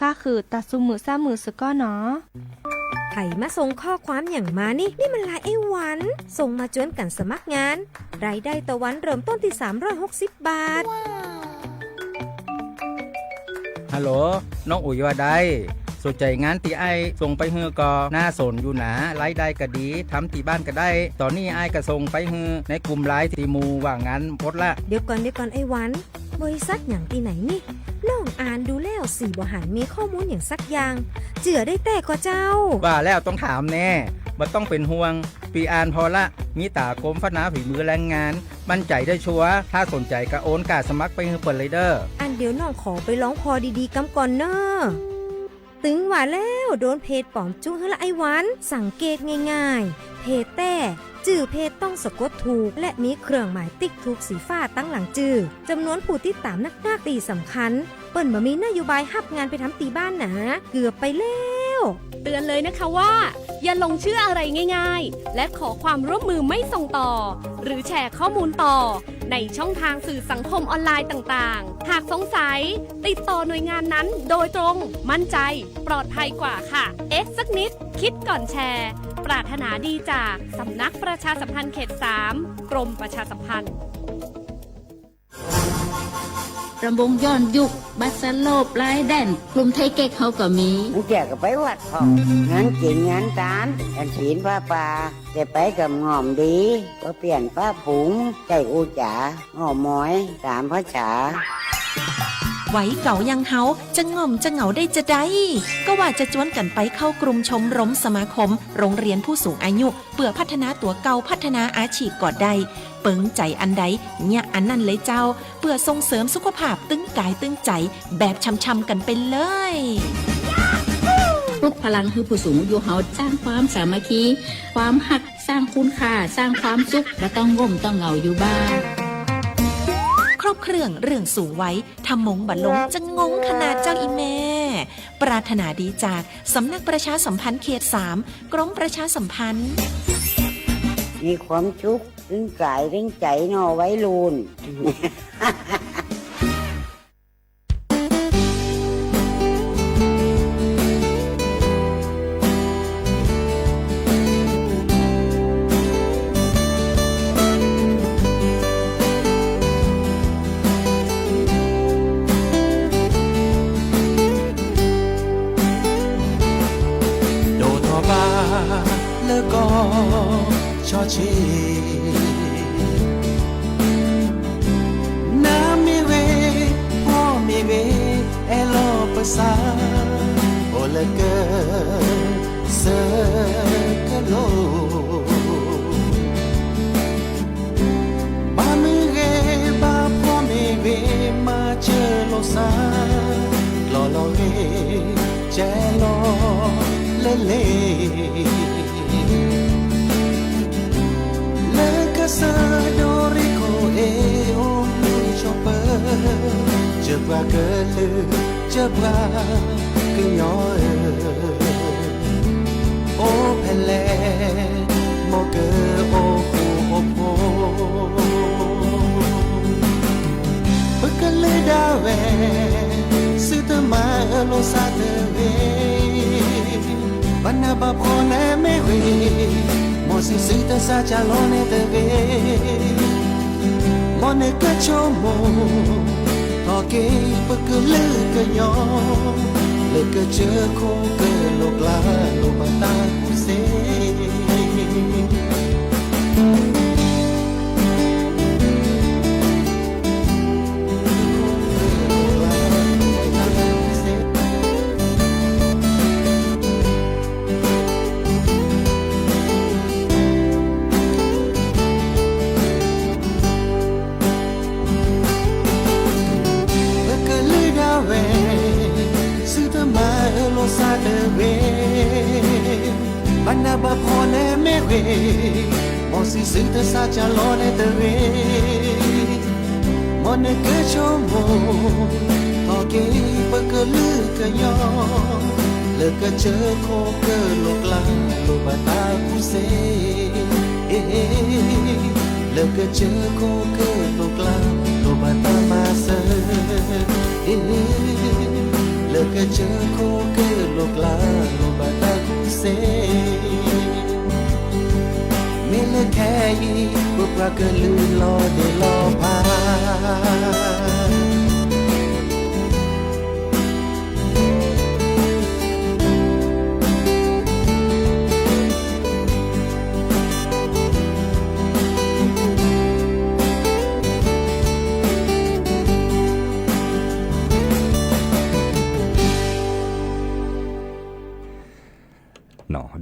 ဃုာ်တၢ်သူၣ်မုာ်သးမုာ်စ့ၢ်ကီးနီၤ. ใครมาส่งข้อความอย่างมานี่ นี่มันไลน์ไอ้วัน ส่งมาชวนกันสมัครงาน รายได้ต่อวันเริ่มต้นที่ สามร้อยหกสิบ บาท ฮัลโหล น้องอุ๋ยว่าได สนใจงานตี้อ้ายส่งไปหื้อก่อ น่าสนอยู่นะ รายได้ก็ดี ทำตี้บ้านก็ได้ ตอนนี้อ้ายก็ส่งไปหื้อในกลุ่มไลน์ตี้หมู่ว่างงานหมดละ เดี๋ยวก่อน เดี๋ยวก่อนไอ้วัน บริษัทอย่างตี้ไหนนี่ น้องอ่านดูแล้ว สี่บ่หันมีข้อมูลอย่างสักอย่าง เจื้อได้แต๊ก่อเจ้า ว่าแล้วต้องถามแน่ บ่ต้องเป็นห่วง ปีอ่านผ่อละ มีต๋ากรมพัฒนาฝีมือแรงงาน มั่นใจได้ชัวร์ ถ้าสนใจก็โอนการสมัครไปหื้อเปิ้นเลยเด้อ อันเดี๋ยวน้องขอไปลองผ่อดีๆ กำก่อนเน่อ ตึงว่าแล้ว โดนเพจป๋อมจุ๊หื้อละไอ้วัน สังเกตง่ายๆ เพจแต๊ จื้อเพจต้องสะกดถูก และมีเครื่องหมายติ๊กถูกสีฟ้าตังหลังจื้อ จำนวนผู้ติดตามนักๆ ตี้สำคัญ เปิ้นบ่มีนโยบายฮับงานไปทำตี้บ้านหนา เกือบไปแล้ว เตือนเลยนะคะว่า อย่าหลงเชื่ออะไรง่ายๆ และขอความร่วมมือไม่ส่งต่อ หรือแชร์ข้อมูลต่อ ในช่องทางสื่อสังคมออนไลน์ต่างๆ หากสงสัย ติดต่อหน่วยงานนั้นโดยตรง มั่นใจ ปลอดภัยกว่าค่ะ เอ๊ะสักนิด คิดก่อนแชร์ ปรารถนาดีจาก สำนักประชาสัมพันธ์เขต สาม กรมประชาสัมพันธ์ รำวงย้อนยุค บัสโลป ปลายแดน กลุ่มไทยเก๊กเฮาก็มี บางเตื้อก็ไปวัดพ่อง งานกิ๋นงานตาน กฐินผ้าป่า แต่ไปกับง่อมดี ก็เปลี่ยนปะผง ใจ้อู้จ๋า อ้อมอย ตามภาษา วัยเก่าอย่างเฮา จะง่อมจะเหงาได้จะใด ก็ว่าจะจวนกั๋นไปเข้ากลุ่มชมรมสมาคม โรงเรียนผู้สูงอายุ เปื้อพัฒนาตั๋วเก่า พัฒนาอาชีพก็ได้ เปิงใจ๋อันใด เยียะอันนั้นเลยเจ้า เปื้อส่งเสริมสุขภาพตึงกายตึงใจ๋ แบบช่ำๆ กั๋นไปเลย ปลุกพลังหื้อผู้สูงอายุเฮา สร้างความสามัคคี ความฮัก สร้างคุณค่า สร้างความสุข บ่ต้องง่มต้องเหงาอยู่บ้าน ครบเครื่องเรื่องสูงวัย ถ้ามงบ่ลง จะงงขนาดเจ้าอีแม่ ปรารถนาดีจาก สำนักประชาสัมพันธ์เขต สาม กรมประชาสัมพันธ์ มีความสุข ตึงกายตึงใจ๋เนาะ วัยรุ่น ဒိၣ်ထီၣ်ဘၣ်လၢကီၢ် ဆီဆံး နၤမ့ၢ်ဂ့ၤ ဖီမ့ၢ်ဂ့ၤ အဲၣ်လိာ်ပသး အိၣ်လၢကစၢၢ်ကလိၤ ဘၣ်မ့ၢ်ဂ့ၤ ဘၣ်ဖီမ့ၢ်ဂ့ၤ မၤစၢၤလိာ်သး လီၤလီၤဂ့ၤ ကဲလီၤလၢလ့ လၢကစၢၢ်ဒိၣ်ရံၣ်ခိၣ်အ့ၣ် အိၣ်မူဆိးပၢၤ စၢၤပှၤကလုာ် စၢၤပှၤကညီဧၢ အိၣ်ဖဲလဲၣ် မ်ကအိၣ်ဃူအိၣ်ဖိး ပကလုာ်ဒၣ်ဝဲ သုတမၤအၢလိာ်သးတဂ့ၤ ဘၣ်နးဘၣ်ဖှီၣ်န့ၣ်မ့ၢ်ဂ့ၤ မ်သုသုတသးကလီန့ၣ်တဂ့ၤ မ်နကဆိကမိၣ် ထီၣ်က့ၤပကလုာ်ကညီ လၢကစၢၢ်ခိၣ်ကလိၤကျါ လိၣ်ဘၣ်တၢ်ကူၣ်သ့ ပကလုာ်ဒၣ်ဝဲ သုတမၤအၢလိာ်သးတဂ့ၤ ဘၣ်နးဘၣ်ဖှီၣ်န့ၣ်မ့ၢ်ဂ့ၤ မ်သုသုတသးကလီန့ၣ်တဂ့ၤ မ်နကဆိကမိၣ် ထီၣ်က့ၤပကလုာ်ကညီ လၢကစၢၢ်ခိၣ်ကလိၤကျါ လိၣ်ဘၣ်တၢ်ကူၣ်သ့ လၢကစၢၢ်ခိၣ်ကလိၤကျါ လိၣ်ဘၣ်တၢ်မၤစၢၤ လၢ ကစၢၢ်ခိၣ်ကလိာ်ကျါ လိၣ်ဘၣ်တၢ်ကူၣ်သ့, မ့ၢ်လၢခဲအံၤ ပပှၤကလုာ်လီၤဒ့လီၤဖး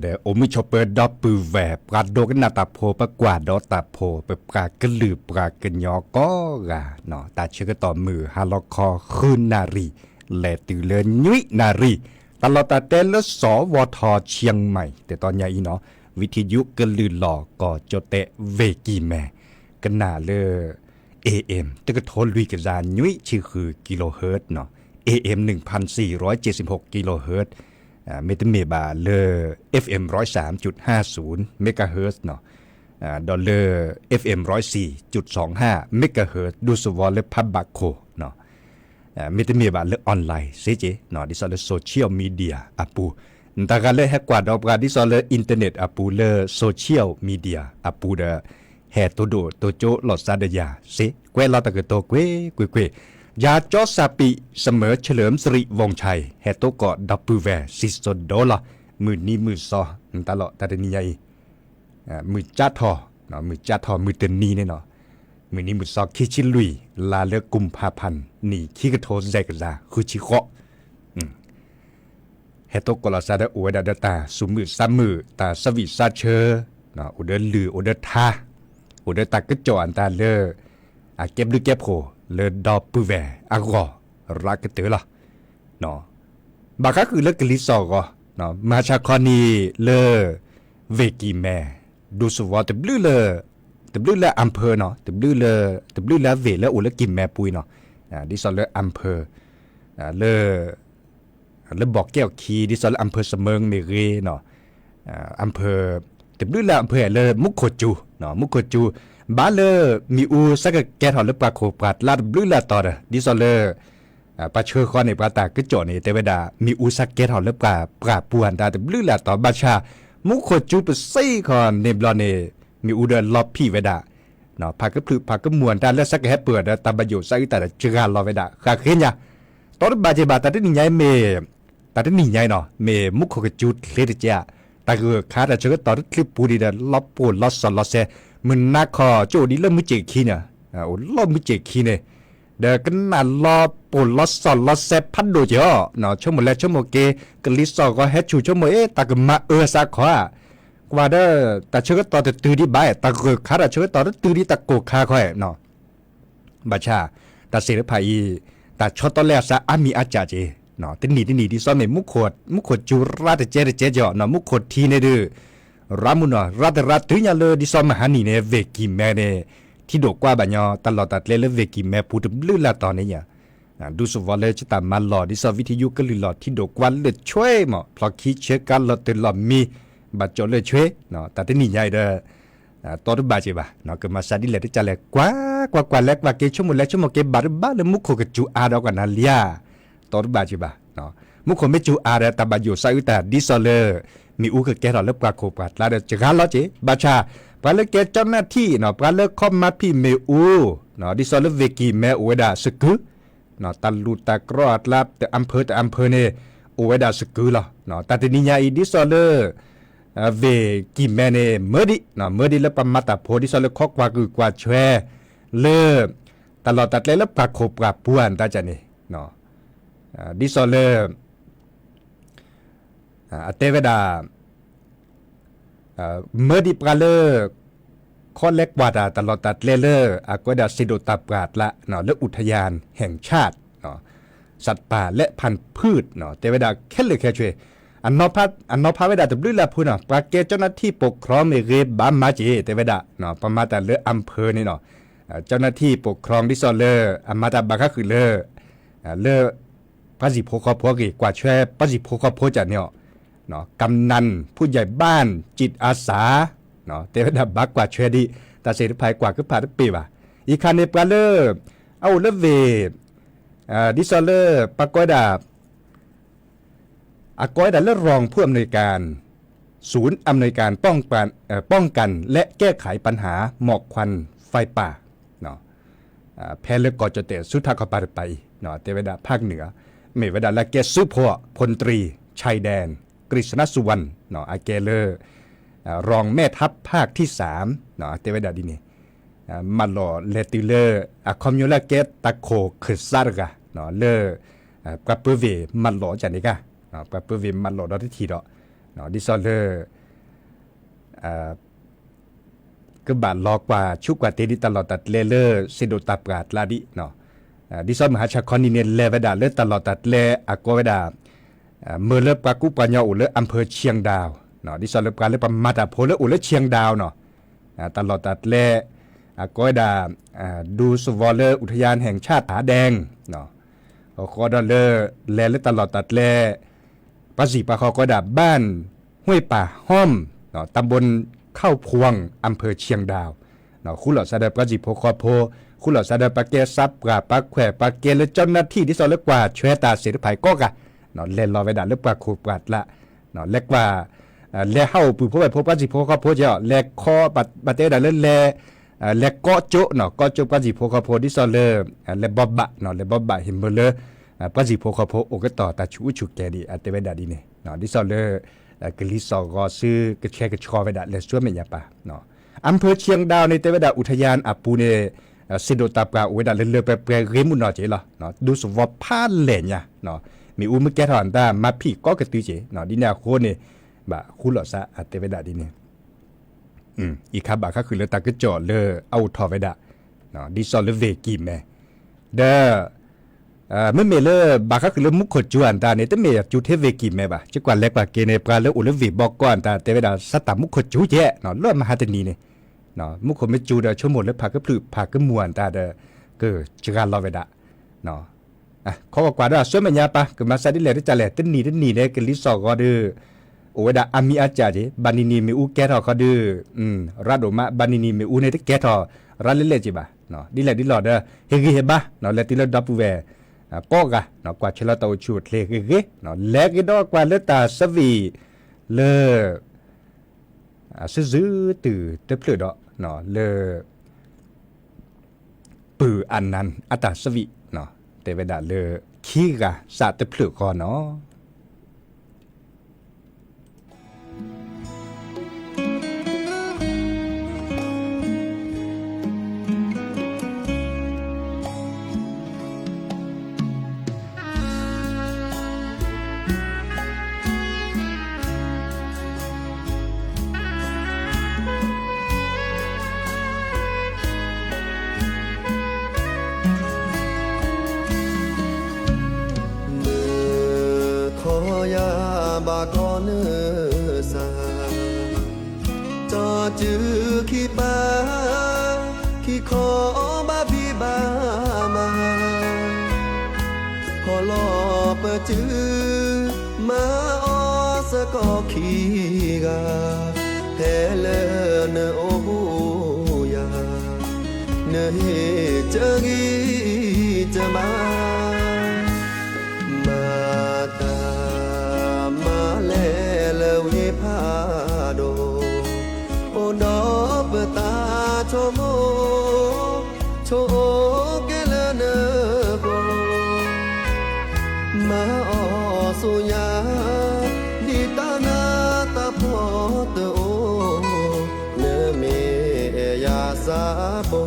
ဒီးအိၣ်မုာ်ဆိးပၢၤဒီပုၢ်ဝဲၢ် ပှၤဒိကနၣ်တၢ်ဖိ ပကွၢ်ဒီးတၢ်ဖိ ပပှၤကလုာ်ပှၤကညီကိးဂၤ, တၢ်ဆၢကတီၢ်မုၢ်ဟါလီၤခီ ဃုနၣ်ရံၣ် လဲၤတုၤလၢနွံနၣ်ရံၣ်, တၢ်လီၢ်တၢ်ကျဲလၢ စီၤဝီၤထီၣ် ချံၣ်မဲၣ် တတီၤညါအံၤနီၤ, ဝံထံယုကလုၢ်လီၢ် ကီၢ်ကၠိတဲာ် ဝ့ၢ်ကံၢ်မဲ ကနၣ်လၢ A M တကထိလွံၢ်ကယၤနွံဆံဃု kilohertz နီၤ, A M นึ่งพันสี่ร้อยเจ็ดสิบหก kilohertz, မ့တမ့ၢ်ဘၣ်လၢ F M ร้อยสามจุดห้าศูนย์ megahertz နီၤ, ဒီးလၢ F M ร้อยสี่จุดสองห้า megahertz ဒူသဝီလၢဖးဘးခိၣ်နီၤ, မ့တမ့ၢ်ဘၣ်လၢ online စ့ၢ်ကီးနီၤ, ဒ်သိးလၢ social media အပူၤ, နတၢ်ဂၤလၢဟဲကွၢ်ဒီးပှၤဒ်သိးလၢ internet အပူၤလၢ social media အပူၤဒီး ဟဲတိၢ်ဒိၣ်တိၢ်ကၠိလိာ်သးဒီးယၤစ့ၢ်, ကွဲးလီၤတၢ်ကတိၤကွ့ၢ်ကွ့ၢ်ကွ့ၢ်, ယၤကၠီစၢ်ပံး စမၢဆၢလၢၢ်စရံးဝီၤဆဲး ဟဲတိၢ်ကိးဒီပုၢ်ဝဲၢ် စံၣ်စိၤဒိလီၤ, မုၢ်နံၤမုၢ်သီ နတၢ်လီၢ်တၢ်တနံၤညါအံၤ မုၢ်ကၠၢထီၣ်, မုၢ်ကၠၢထီၣ် မုၢ်တနံၤန့ၣ်နီၤ, မုၢ်နံၤမုၢ်သီ ခံဆံလွံၢ် လါလၢ กุมภาพันธ์ နံၣ်ခံကထိ စဲးကစၢ် ဃုဆံဃိး, ဟဲတိၢ်ကိးလိာ်သးဒီးအိၣ်ဝဲဒၣ်ဒီးတၢ်သူၣ်မုာ်သးမုာ် တၢ်သးဝံၣ်သးဆၢ, အိၣ်ဒီးလုၢ် အိၣ်ဒီးထါ, အိၣ်ဒီးတၢ်ကစီၣ်အတၢ်လၢ အကဲဘျုးကဲဖှိၣ်လၢဒီပုၢ်ဝဲၢ်အဂီၢ် ရးကတၢၢ်လီၤ. ဘၣ်ဃးဃုာ်လၢကလံၤစိးဂီၤ, မဟါဆါခီနံၤလၢ ဝ့ၢ်ကံၢ်မဲ ဒူသဝီတဘျုးလၢ တဘျုးလၢ อำเภอ နီၤ, တဘျုးလၢ တဘျုးလၢအဝ့ၢ်လၢအိၣ်လၢကံၢ်မဲပူၤအံၤနီၤ, ဒ်သိးလၢ อำเภอ လၢ လၢဘီၣ်ကဲအီၣ်ခံ ဒ်သိးလၢ อำเภอเสมิง မ့ၢ်ဂ့ၤနီၤ, อำเภอ တဘျုးလၢ อำเภอ လၢမူခိၣ်ကၠူ, မူခိၣ်ကၠူ ဘၣ်လၢမ့ၣ်အူစ့ၢ်ကီးကဲထီၣ်လၢပှၤခိၣ်ပှၤကျါတဘျုးလၢအတီၤဒီး ဒ်သိးလၢ ပှၤဆှၢဃီန့ၣ် ပှၤတၢ်ကစီၣ်န့ၣ် တဲဝဲဒၣ် မ့ၣ်အူစ့ၢ်ကီးကဲထီၣ်လၢပှၤပှၢ်ပူၤအတၢ်တဘျုးလၢအတီၤ ဘၣ်ဆၣ် မူခိၣ်ကၠူပစံးခီန့ၣ်ဘျီန့ၣ် မ့ၣ်အူဒီးလီၤဖံးဝဲဒၣ် ဖးကဖျုးဖးကမူၤအတၢ်လၢစ့ၢ်ကီးဟဲပၢၢ်ဒီးတၢ်ဘၣ်ယိၣ်စးအုးတၢ်ဒီးစှၤလီၤဝဲဒၣ် ဃၣ်ဃ့ညါ, တီတဘၣ်က့ၤဘၣ် တၢ်တနံၤညါအံၤမ့ၢ် တၢ်တနံၤညါအံၤနီၤ မ့ၢ်မူခိၣ်ကၠူချ့တကဲး, တၢ်ဂၢၢ်ခါတၢ်ဆၢကတီၢ်တချုးပူၤဒံးဒီး လီၤပိၢ်လီၤစီၣ်လီၤစဲး, မုၢ်နၤခီကၠိအိၣ်ဒံးလၢမုၢ်စ့ၣ်ခံန့ၣ်, အိၣ်လီၤမုၢ်စ့ၣ်ခံန့ၣ်, ဒီးကနၣ်လီၤပိၢ်လီၤစီၣ်လီၤစဲးဖးဒိၣ်က့ၤအီၤ, ဆိကမိၣ်လဲၤဆိကမိၣ်က့ၤ ကလံၤစိးဂီၤဟဲဆူၣ်ဆိကမိၣ်အ့ၣ် တၢ်ကမၤအၢသးခီဧါ, ကွၢ်ဒီး တၢ်ဆၢကတီၢ်တတုၤဒံးဘၣ်, တၢ်ဂၢၢ်ခါတၢ်ဆၢကတီၢ်တတုၤဒံးတၢ်ကိၢ်ခါခီဧါ ဘၣ်ဆၣ် တၢ်စ့ၢ်တဖၣ်အံၤ တၢ်ဆီတလဲအသးအါမံၤအါကၢ်က့ၤ, တနံၣ်တနံၣ်ဒ်သိးမ့ၢ် မူခိၣ်ကၠူရါတကဲတကဲက့ၤအီၤ, မူခိၣ်ထံန့ၣ်ဒုး ရါမုၢ်နီၤ ရါတရါတုၤညါလၢဒ်သိးမဟါနံၤန့ၣ် ဝ့ၢ်ကံၢ်မဲန့ၣ် ထံဒိၣ်ကွၢ်ဘၣ်ညီ တၢ်လီၢ်တၢ်ကျဲလၢဝ့ၢ်ကံၢ်မဲပူၤတဘျုးလၢတီၤန့ၣ်ညါ ဒူသဝီလၢကတၢ်မၤလီၢ် ဒ်သိးဝံထံယုကလုၢ်လီၢ်ထံဒိၣ်ကွၢ်လၢာ်ဆွဲမး ဖျီခံဆၢကါလီၤတၢ်လီၢ်မံ ဘၣ်ကၠိလၢာ်ဆွဲ, တၢ်တနံၤညါအံၤဒီး တီတဘၣ်က့ၤဘၣ်, ကမၤစးဒ်လဲၣ်တကလဲၣ် ကွၢ် ကွၢ်ကွၢ်လဲၤကွၢ်က့ၤဆိကမိၣ်လဲၤဆိကမိၣ်က့ၤ ဘၣ်တဘၣ်လၢမူခိၣ်ကစူၤအါဒီးကွၢ်နၤလံဧါ, တီတဘၣ်က့ၤဘၣ်, မူခိၣ်မ့ၢ်စူၤအါဒီးတၢ်ဘၣ်ယိၣ်စးအုးတၢ် ဒ်သိးလၢ မ့ၣ်အူကကဲထီၣ်လၢပှၤခိၣ်ပှၤကျါဒီးစှၤလီၤက့ၤ, ဘၣ်ဆၣ် ပှၤလၢကဲကၠီနၢ်ထံၣ်နီၤ ပှၤလၢခီမၤဖံးမ့ၣ်အူ, ဒ်သိးလၢဝ့ၢ်ကံၢ်မဲအိၣ်ဝဲဒၣ်စကု, တၢ်လူၢ်တၢ်ကြီအကျါ တအၣ်ဖၢၣ်တအၣ်ဖၢၣ်န့ၣ် အိၣ်ဝဲဒၣ်စကုလီၤ. တၢ်တနံၤညါအံၤ ဒ်သိးလၢ ဝ့ၢ်ကံၢ်မဲန့ၣ် မၢဒံး မၢဒံးလၢပှၤမၤတၢ်ဖိ ဒ်သိးလၢခီကွၢ်ကုၢ်ကွၢ်ဆွဲ လၢ တၢ်လီၢ်တၢ်ကျဲလၢပှၤခိၣ်ပှၤပူၤအတၢ်ကန့ၣ် ဒ်သိးလၢ အတဲဝဲဒၣ် မၢဒံးပှၤလၢ ခီလဲၤကွၢ်တၢ်တၢ်လီၢ်တၢ်ကျဲလၢ အကဲဝဲဒၣ်စံၣ်ဒိၣ်တၢ်ပှၢ်အကျါ လၢ อุทยานแห่งชาติ สัตว์ป่าและพันธุ์พืช တဲဝဲဒၣ်ခဲလၢာ်ခဲဆ့ အနီၤဖးဝဲဒၣ်တဘျုးလၢ်ဖိနီၤ ပှၤကဲကၠီနၢ်ထံၣ်ပိာ်ခြီမ့ၢ်ဂ့ၤ ဘၣ်မၤက့ၤ တဲဝဲဒၣ် ပှၤမၤတၢ်လၢအၣ်ဖၢၣ်န့ၣ်နီၤ ကၠီနၢ်ထံၣ်ပိာ်ခြီဒ်သိးလၢ အမၤတၢ်ဘၣ်ဃးဃုာ်လၢ လၢ ပှၤစံၣ်ဖိဃီဖိဂ့ၤ ကွၢ်ဆွဲပှၤစံၣ်ဖိဃီဖိကန့ၣ်အီၤ กำนัน ผู้ใหญ่บ้าน จิตอาสา တဲဝဲဒၣ်ဘၣ်ကွၢ်ဆွဲဒံး တၢ်စ့ၢ်တဖၣ်အံၤကွၢ်ကဖၣ်တပ့ၢ်ဘၣ်. အံၤခါန့ၣ်ပှၤလၢ အအိၣ်လၢဝ့ၢ် ဒ်သိးလၢပှၤကိးဝဲဒၣ် အကိးဝဲဒၣ်လၢ รองผู้อำนวยการ ศูนย์อำนวยการป้องกัน เอ่อ ป้องกันและแก้ไขปัญหาหมอกควันไฟป่า ဖဲလၢကီၢ်ကၠီၣ်တဲၣ်ဆူထးခီပၤတပၤအံၤ တဲဝဲဒၣ် ภาคเหนือ မ့ၢ်ဝဲဒၣ်လၢအကဲစုဖီၣ် พลตรี ชายแดน กฤษณสุวรรณ အကဲလၢ รองแม่ทัพภาคที่สาม တဲဝဲဒၣ်ဒ်န့ၣ် မၢလီၤလဲၤတုၤလၢ အခီပညီလၢအကဲတၢ်ခိၣ်ခၢၣ်စးတဂၤ လၢ ပှၤပၢဝ့ၢ်မၢလီၤကန့ၣ်ဂ့ၤ ပှၤပၢဝ့ၢ်မၢလီၤဒီးတထံၣ်ဒီး ဒ်သိးလၢ ကဘၣ်လီၤကွၢ်ဆူးကွၢ်တ့ၢ်ဒံးတၢ်လီၢ်တၢ်ကျဲလၢ စံးဒိၣ်တၢ်ပှၢ်အကျါဒံး ဒ်သိးမုၢ်ဟါဆၣ်ခီနံၤန့ၣ် လဲၤဝဲဒၣ်လၢတၢ်လီၢ်တၢ်ကျဲအကိးဝဲဒၣ် မၢလၢပှၤကူပှၤကညီအိၣ်လၢ อำเภอเชียงดาว ဒ်သိးလၢပှၤလၢပှၤမၤတၢ်ဖိလၢအိၣ်လၢ เชียงดาว နီၤ တၢ်လီၢ်တၢ်ကျဲ အကိးဝဲဒၣ် ဒူသဝီလၢ อุทยานแห่งชาติผาแดง အဃိဒီးလၢ လဲၤလၢတၢ်လီၢ်တၢ်ကျဲ ပှၤစံၣ်ပှၤဃီကိးဝဲဒၣ် บ้านห้วยป่าฮ่อม ตำบลเข้าพวง อำเภอเชียงดาว ဃူလိာ်စးဒီးပှၤစံၣ်ဖိဃီဖိ ဃူလိာ်စးဒီးပှၤကဲစးပှၢ် ပှၤခွဲး ပှၤကဲလၢ เจ้าหน้าที่ ဒ်သိးလၢကွၢ်ထွဲတၢ်သ့ၣ်တဖၣ်အံၤကိးဂၤ လဲၤလီၤဝဲဒၣ်လၢပှၢ်ခိၣ်ပှၢ်ကျါ လဲၤကွၢ် လဲၤဟးအိၣ်ပုၢ်ဖိဝဲၢ်ဖိ ပှၤစံၣ်ဖိဃီဖိကဲအီၤ လဲၤခီ ဘၣ်တဲဝဲဒၣ်လၢလဲၤ လဲၤကိးကၠိနီၤ ကိးကၠိပှၤစံၣ်ဖိဃီဖိ ဒ်သိးလၢ လဲၤဘီဘၣ်နီၤ လဲၤဘီဘၣ်ဟ့ၣ်မၢလၢ ပှၤစံၣ်ဖိဃီဖိအိၣ်ကတီၢ်တၢ်ဆူးအူဆူၣ်ကဲၤဒံး အတဲဝဲဒၣ်ဒ်န့ၣ် ဒ်သိးလၢ ကလံၤစိးဂီၤဆူ ကဆှဲကဆှီဝဲဒၣ်လဲၤဆူမဲာ်ညါပၢ် อำเภอเชียงดาว န့ၣ် တဲဝဲဒၣ် อุทยาน အပူၤန့ၣ် စံးဒိၣ်တၢ်ပှၢ်အိၣ်ဝဲဒၣ်လၢလၢပှဲၤပှဲၤဂ့ၤမုၢ်နီၢ်က့ၤလီၤ ဒူသဝီဖးလဲၢ်ညါ မ့ၣ်အူမ့ၢ်ကဲထီၣ်အတၢ်မၤဖံးကိးကတုၤက့ၤ ဒ်န့ၣ်အဃိန့ၣ် ဘၣ်ဃူလိာ်စး အတဲဝဲဒၣ်ဒ်န့ၣ် အံၤခါဘၣ်ဃးဃုာ်လၢတၢ်ကစီၣ်လၢအအိၣ်ထီၣ်ဝဲဒၣ် ဒ်သိးလၢဝ့ၢ်ကံၢ်မဲ ဒီး မ့မ့ၢ်လၢဘၣ်ဃးဃုာ်လၢမူခိၣ်စူၤအတၢ်န့ၣ် တမ့ၢ်စူၤထဲဝ့ၢ်ကံၢ်မဲဘၣ် ကကွၢ်လဲၤကွၢ်က့ၤန့ၣ် ပှၤလၢအိၣ်လၢဝ့ၢ်ဘီကီၢ်အတၢ်တဲဝဲဒၣ် စးတၢ်မူခိၣ်စူၤကဲး လၢမဟါတနံၤန့ၣ် မူခိၣ်မ့ၢ်စူၤဒီးဆိကမိၣ်လၢဖးကဖျၢၣ်ဖးကမူၤအတၢ်ဒီး ကစှၤလီၤဝဲဒၣ် ခီကွၢ်ကွၢ်ဒီးအဆူမဲာ်ညါပၢ် ကမၤစးဒ်လဲၣ်တကးလဲၣ် တနံၤတနံၤန့ၣ် ကလံၤစိးဂီၤဒီး အိၣ်ဝဲဒၣ်အါမံၤအါကၢ်က့ၤ ဘၣ်နံၤနံၤမ့ၣ်အူကဲထီၣ်ခီဒီး ရၤဒိၣ်မး ဘၣ်နံၤနံၤမ့ၣ်အူန့ၣ်တကဲထီၣ် ရၤလၢလဲၣ်က့ၤဘၣ် ဒ်လဲၣ်ဒ်လဲၣ်ဒီး ဟ့ၣ်ဂံၢ်ဟ့ၣ်ဘါ လဲၤတုၤလၢဒီပုၢ်ဝဲၢ် ကိးဂၤ ကွၢ်ဆၢလီၤတၢ်အိၣ်ဆူၣ်အိၣ်ချ့ဂ့ၤဂ့ၤ လဲၤက့ၤဒီးကွၢ်လၢတၢ်ဆၢဝံၤ လၢ စုစုတုၤတဖျၢၣ်ဒီး လၢ ပုၢ်အနၢ် အတၢ်ဆၢဝံၤ တဲဝဲဒၣ်လၢ ခံဂၤစးတဖျၢၣ်ဃီနီၤ. မုၢ်ခီယၤဘၣ်ကီနုာ်စၢ် ကၠီစုခံပၤ ခံခီဘၣ်ဖံးဘၣ်မၤ ဟီၣ်လီၤပစု မၤအီၣ်စ့ၢ်ကီးခံဂၤ ဖဲလၢနအိၣ်ဘူးယၤ နဟ့ၣ်ကဂံၢ်ကဘါ မၤတၢ်မၤလဲၤလၢဝ့ၢ်ဖးဒိၣ် အိၣ်ဒီးပသးဆိကမိၣ် ဆိကမိၣ်ကဲလၢနပူၤ မၤအီၣ်ဆူညါ ဒ်တၢ်နးတၢ်ဖှီၣ်တအိၣ် နမ့ၢ်အဲၣ်ယၤစးဘိ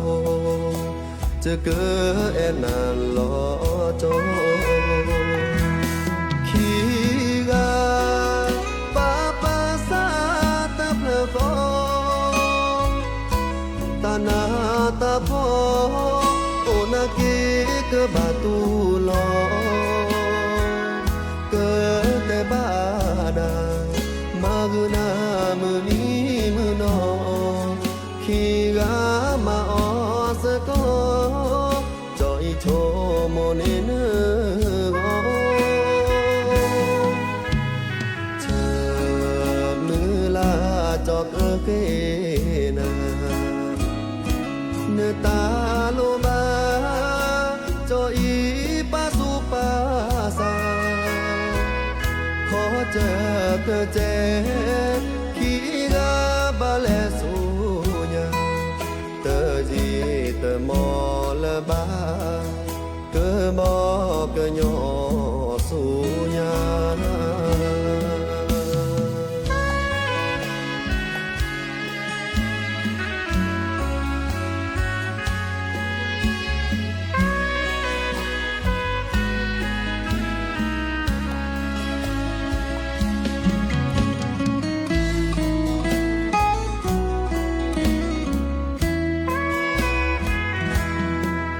ယကအဲၣ်နၤလီၤကၠီ ခံဂၤ ပာ်ပာ်စၢ်တဖျၢၣ်ဃီ တၢ်နးတၢ်ဖှီၣ် အိၣ်နာ်က့ၤကဘၣ်တူၢ်လီၤ ကတဲဘၣ်ဒၣ် မၤဂုာ်နၤမုၢ်နံၤမုၢ်နီၤ ခံဂၤမၤအီၣ်စ့ၢ်ကီး ကၠီအံၤဆိကမိၣ်န့ၢ်နဂီၢ် ဆၢမုၢ်လၢ်ကၠီကၢဃ့နၤ နတၢ်လိၣ်ဘၣ် ကၠီအံၤပာ်သူၣ်ပာ်သး ခ ဖီစၢၤတစဲး, ခံဂၤဘၣ်လဲၤဆူညါ, တယံာ်တမီၢ်လၢၤဘၣ်, ကဘီကညီဆူညါ.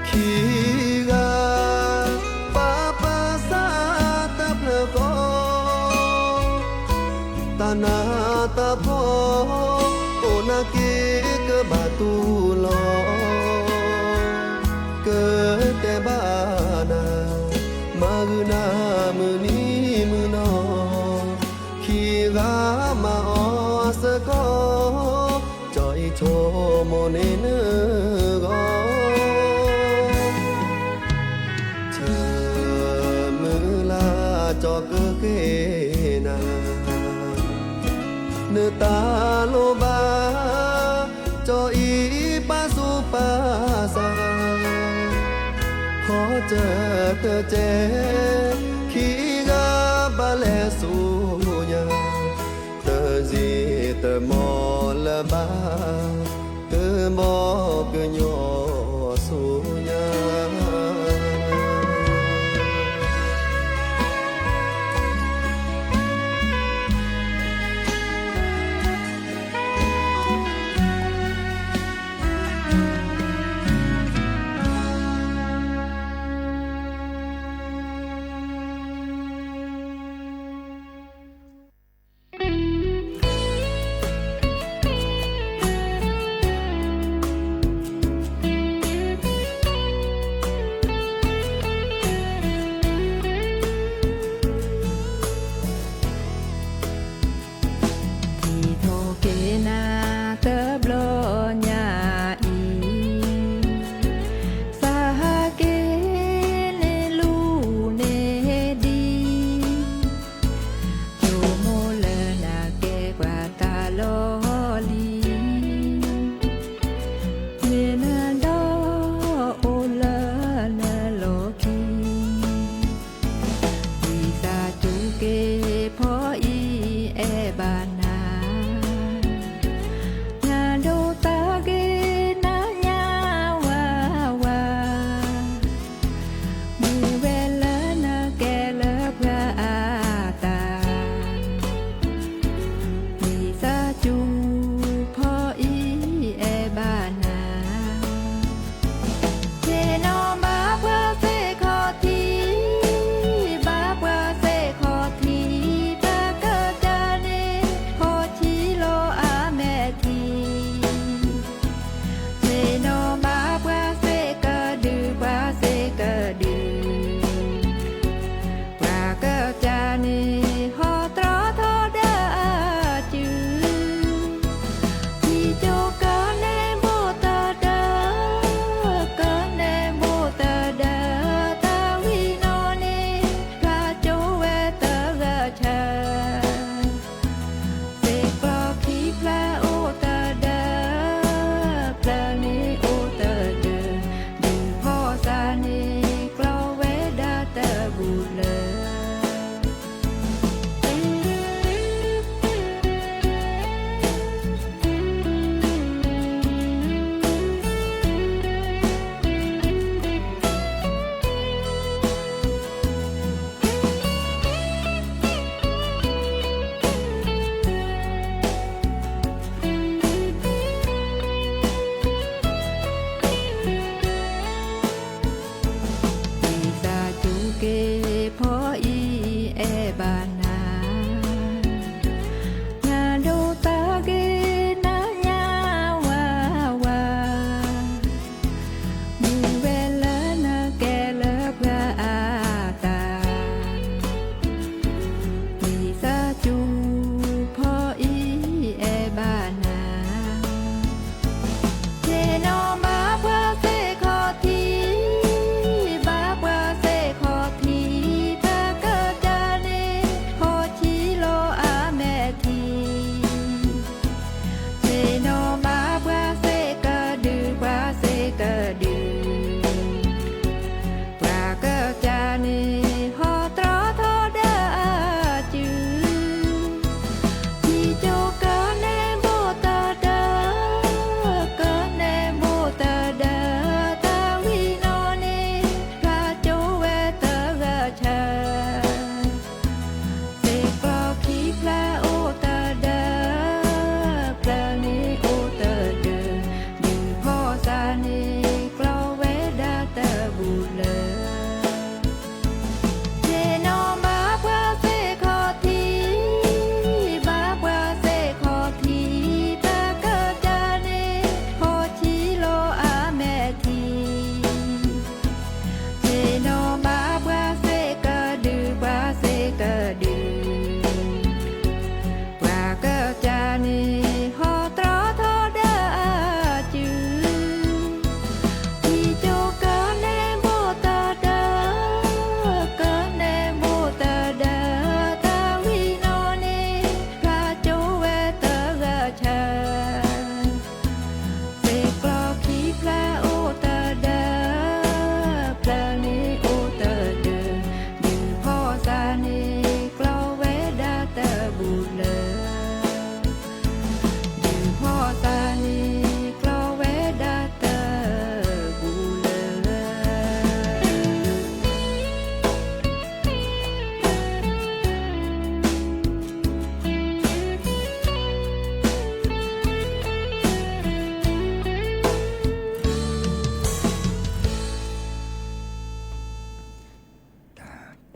ခံဂၤ ပာ်ပာ်စၢ်တဖျၢၣ်ဃီ, တၢ်နးတၢ်ဖှီၣ် အိၣ်နာ်က့ၤကဘၣ်တူၢ်လိာ်, ကတဲဘၣ်နၤ မၤဂုာ်နၤမုၢ်နံၤမုၢ်နီၢ်, ခံဂၤမၤအီၤစ့ၢ်ကီး, ကၠီအံၤဆိကမိၣ်န့ၢ်နဂီၢ်, ဆၢမုၢ်လၢ်ကၠီကဃ့နၤ, နတၢ်လိၣ်ဘၣ် ကၠီအံၤပာ်သူၣ်ပာ်သး, ဖီစၢၤတစဲး, ခံဂၤဘၣ်လဲၤဆူညါ, တယံာ်တမီၢ်လၢၤဘၣ်, ကဘီကညီဆူညါ.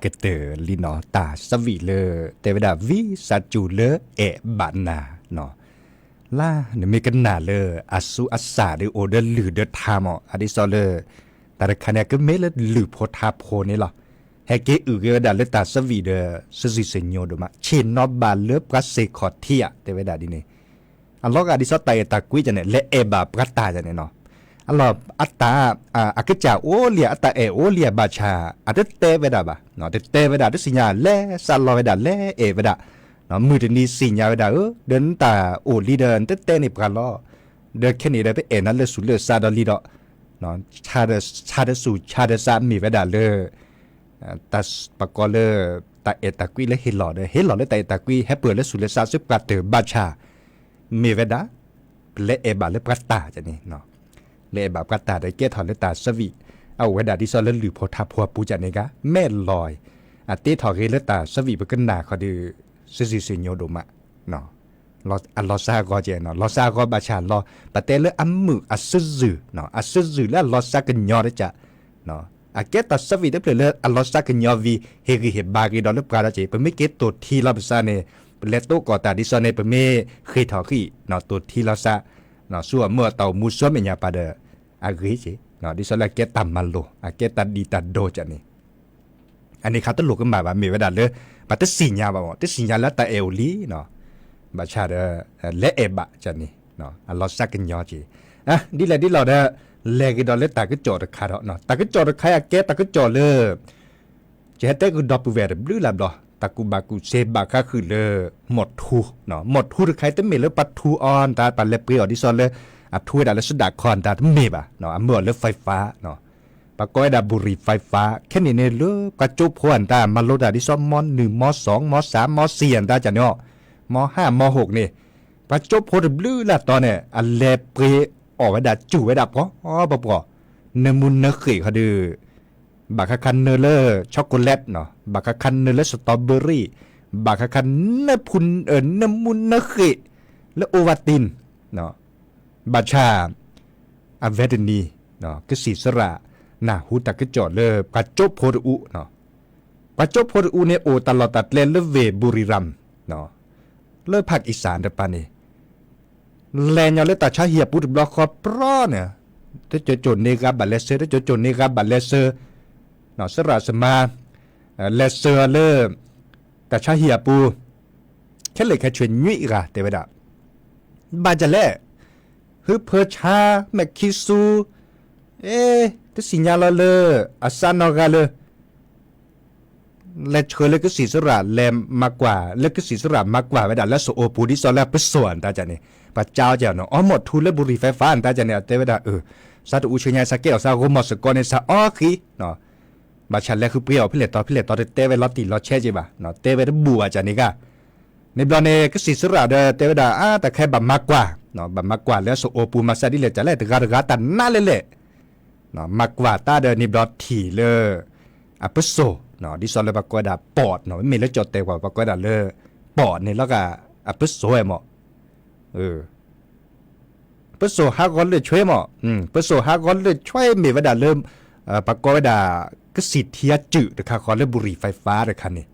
ကဲတၢၢ်လံနီၤ တၢ်ဆၢဝံၣ်လၢ တဲဝဲဒၣ် ဝံစးစူၤလၢအဲၣ်ဘၣ်နၤနီၤ, လၢနမ့ၢ်ကနၣ်လၢအဆူအစၢ်ဒီး အိၣ်ဒီးလုၢ်ဒီးထါမး အဒ်သိးလၢ တၢ်တခါန့ၣ် ကမ့ၢ်လၢလုၢ်ဖိထါဖိန့ၣ်လီၤ. ဟဲက့ၤအုၣ်က့ၤဝဲဒၣ်လၢတၢ်ဆၢဝံၣ်ဒီး စံးစံးစညိဒိၣ်မး ဆ့ၣ်နီၤဘၣ်လၢပှၤစ့ၢ်ခီၣ်ထံဧါ တဲဝဲဒၣ်ဒ်န့ၣ် အလီၤဂာ်ဒ်သိးတၢ်အဲၣ်တၢ်ကွံကန့ၣ် လဲၤအဲၣ်ဘၣ်ပှၤတၢ်ကန့ၣ်နီၤ, အလီၢ်အတၢ် အကစၢ်အိၣ်လံဧါ အတၢ်အဲၣ်အိၣ်လံဧါ ဘၣ်ဆၣ် အတတဲဝဲဒၣ်ဘၣ်, တတဲဝဲဒၣ် တသ့ၣ်ညါ လဲၤစးလီၤဝဲဒၣ် လဲၤအဲၣ်ဝဲဒၣ်, မုၢ်တနံၤသ့ၣ်ညါဝဲဒၣ် အၢ ဒီးနတၢ်အိၣ်လံဒီး နတတဲန့ၢ်ပှၤလီၤ, ဒီးခဲန့ၣ်ဒီး ပအဲၣ်နၤလၢသူၣ်လၢသးဒီးလံဒီး ဆါဒီးဆူၣ်ဆါဒီးသးမ့ၢ်ဝဲဒၣ်လၢ ပကိးလၢ တၢ်အဲၣ်တၢ်ကွံလၢဟ့ၣ်လီၤဒီး ဟ့ၣ်လီၤလၢတၢ်အဲၣ်တၢ်ကွံ ဟဲပၢၢ်လၢသူၣ်လၢသးဆူပှၤတၢၢ်ဘၣ်ဆၣ် မ့ၢ်ဝဲဒၣ် ပလဲၤအဲၣ်ဘၣ်လၢပှၤတၢ်န့ၣ်, လဲၤအဲၣ်ဘၣ်ပှၤတၢ်ဒီးကဲထီၣ်လၢတၢ်ဆၢဝံၣ် အအိၣ်ဝဲဒၣ်ဒ်သိးလၢလုၢ်ဖိထါဖိအပူၤကန့ၣ်ဂ့ၤ မဲာ်လီၤ အတ့ထီၣ်ဂ့ၤလၢတၢ်ဆၢဝံၣ်ပကနၣ်ဃီဒီး စံးစံးစညိဒိၣ်မး အလီၤစၢ်အဂီၢ်ကဲနီၤ လီၤစၢ်အဂီၢ်ဘၣ်ဆၣ်လီၤ ပတဲလၢအမုာ်အစုဇုာ်, အစုဇုာ်လၢအလီၤစၢ်ကညီတကး, အကဲတၢ်ဆၢဝံၣ်တဖျၢၣ်လၢအလီၤစၢ်ကညီဝံၤ ဟ့ၣ်ဂံၢ်ဟ့ၣ်ဘါက့ၤဒီးလၢပှၤဒီးက့ၤ ပမ့ၢ်က့ၤတိၢ်ထံလီၤပသးန့ၣ် ပလဲၤတိကီၢ်တၢ်ဒ်သိးန့ၣ် ပမ့ၢ်ဃ့ၢ်ထီၣ်ဃံၣ် တိၢ်ထံလီၤသး ဆူအမုၢ်အတၢ်အိၣ်မူဆူမဲာ်ညါပၤဒီး အဂ့ၤက့ၤ ဒ်သိးလၢအကဲတၢ်မၤလိာ် အကဲတၢ်ဒံးတၢ်ဒိကန့ၣ် အန့ၣ်ခါတလိၣ်ကမၣ်ဘၣ် မ့ၢ်ဝဲဒၣ်လၢ ပတသ့ၣ်ညါဘၣ်မး တသ့ၣ်ညါလၢတၢ်အဲၣ်အိၣ်လံနီၤ, ဘၣ်ဆၣ်ဒီး လဲၤအဲၣ်ဘၣ်ကန့ၣ် အလီၤစၢ်ကညီက့ၤ, ဒ်လဲၣ်ဒ်လဲၣ်ဒီး လဲၤက့ၤဒီးလၢတၢ်ကစီၣ်တခါဒီး တၢ်ကစီၣ်တခါအကဲတၢ်ကစီၣ်လၢ ယဟဲတဲကဒီပုၢ်ဝဲၢ်တဘျုးလၢ်ဘျီ တၢ်ကူၣ်ဘၣ်ကူၣ်သ့ဘၣ်ဃးဃုာ်လၢ မီၢ်ထူ, မီၢ်ထူတခါအံၤတမ့ၢ်လၢပှၤထူအီၤတၢ် ပှၤလဲၤပှ့ၤအီၤဒ်သိးလၢ အထူဝဲဒၣ်လၢစဒၣ်ခီၣ်တၢ်တမ့ၢ်ဘၣ်, အမၢအီၤလၢ ไฟฟ้า ပှၤကိးဝဲဒၣ် ဘူရံၤ ไฟฟ้า ခဲန့ၣ်န့ၣ်လၢပှၤကၠိဖိအတၢ် မၤလိတၢ်ဒ်သိး မီၢ်နုၣ် မီၢ်သွင် မီၢ်သၢမ် မီၢ်သံၣ်အတၢ်ကန့ၣ် မီၢ်ဟါ မီၢ်ဟိးန့ၣ် ပှၤကၠိဖိတဘျုးလၢ်တီၤန့ၣ် အလဲၤပှ့ၤအီၣ်ဝဲဒၣ် စူၣ်ဝဲဒၣ်ပှီၤပှီၤ နၢမူနၢဃ့ၣ်ဃီဒီး ဘၣ်ခါခါနၢလၢ chocolate နီၤ, ဘၣ်ခါခါနၢလၢ strawberry, ဘၣ်ခါခါနၢဖူ နၢမူနၢဃ့ၣ် လၢ Ovaltine ဘၣ်ဆၣ် အဝဲတနံၤ ကစံၣ်စရၣ် နၢ်ဟူတၢ်ကစီၣ်လၢပှၤကၠိဖိတအူ ပှၤကၠိဖိတအူန့ၣ် အိၣ်တၢ်လီၢ်တၢ်ကျဲလၢဝ့ၢ် ဘူရံၤရၣ် လၢ ภาคอีสาน တပၤန့ၣ် လဲၤညီလၢတၢ်ဆါဟံၣ်အပူၤတဘျီဃီပြီန့ၣ် တကၠိကၠိန့ၢ်ဂၤဘၣ်လဲၤဆှၢ တကၠိကၠိန့ၢ်ဂၤဘၣ်လဲၤဆှၢ စရၣ်စမါ လဲၤဆှၢအီၤလၢ တၢ်ဆါဟံၣ်အပူၤ ခဲလၢာ်ခဲဆ့နွံဂၤတဲဝဲဒၣ် ဘၣ်ဒ်လဲၣ် ဟုဖၢဆါ မဲာ်ခံဆူ အ့ တသ့ၣ်ညါလီၤလၢ အစးနီၢ်ဂၤလၢ လဲၤဆှၢလၢကစံၣ်စရၣ် လဲၤမၤကွၢ် လၢကစံၣ်စရၣ်မၤကွၢ်ဝဲဒၣ်လၢစအိပူၤ ဒ်သိးလၢအပစိာ်အတၢ်ကန့ၣ် ပှၤကၠီကန့ၣ် အီ မီၢ်ထူလၢဘူရံၤ ไฟฟ้า အတၢ်ကန့ၣ် အတဲဝဲဒၣ် အၢ စးတအူဆူညါ စးကဲထီၣ်စးဂီၤမီၢ်စ့ၢ်ကီးန့ၣ် စးအီဃံ ဘၣ်ဆၣ်လဲၤဃုပှ့ၤအီၣ်ဖဲလဲၣ်တီၤဖဲလဲၣ်တီၤ တတဲဝဲလီၤတံၢ်လီၤဆဲးက့ဘၣ် တဲဝဲတဘူၣ်ဘၣ်ကန့ၣ်ဂၤ န့ၣ်ဘျီန့ၣ် ကစံၣ်စရၣ်ဒီးတဲဝဲဒၣ် အါ တၢ်ခဲဘၣ်မၤကွၢ် ဘၣ်မၤကွၢ်လၢစအိပူၤ မၤစၢ်ဒ်လဲၣ်ကလဲၣ် တဂၤတဂၤတၢ်နါလဲၣ်လဲၣ် မၤကွၢ်တၢ်ဒီးန့ၣ်ဘျီထံၣ်လၢ အပစိာ် ဒ်သိးလၢပှၤကိးဝဲဒၣ် ปอด နီၤ မ့မ့ၢ်လၢကၠီၣ်တဲာ်ကွၢ် ပှၤကိးဝဲဒၣ်လၢ ปอด န့ၣ်လီၤဂာ် အပစိာ်ဝဲမး ပစိာ်ဟးဂီၤလၢာ်ဆွဲမး ပစိာ်ဟးဂီၤလၢာ်ဆွဲမ့ၢ်ဝဲဒၣ်လၢ ပှၤကိးဝဲဒၣ် ကစံၣ်ထံအစုၣ်တခါဃီလၢဘူရံၤ ไฟฟ้า တခါန့ၣ်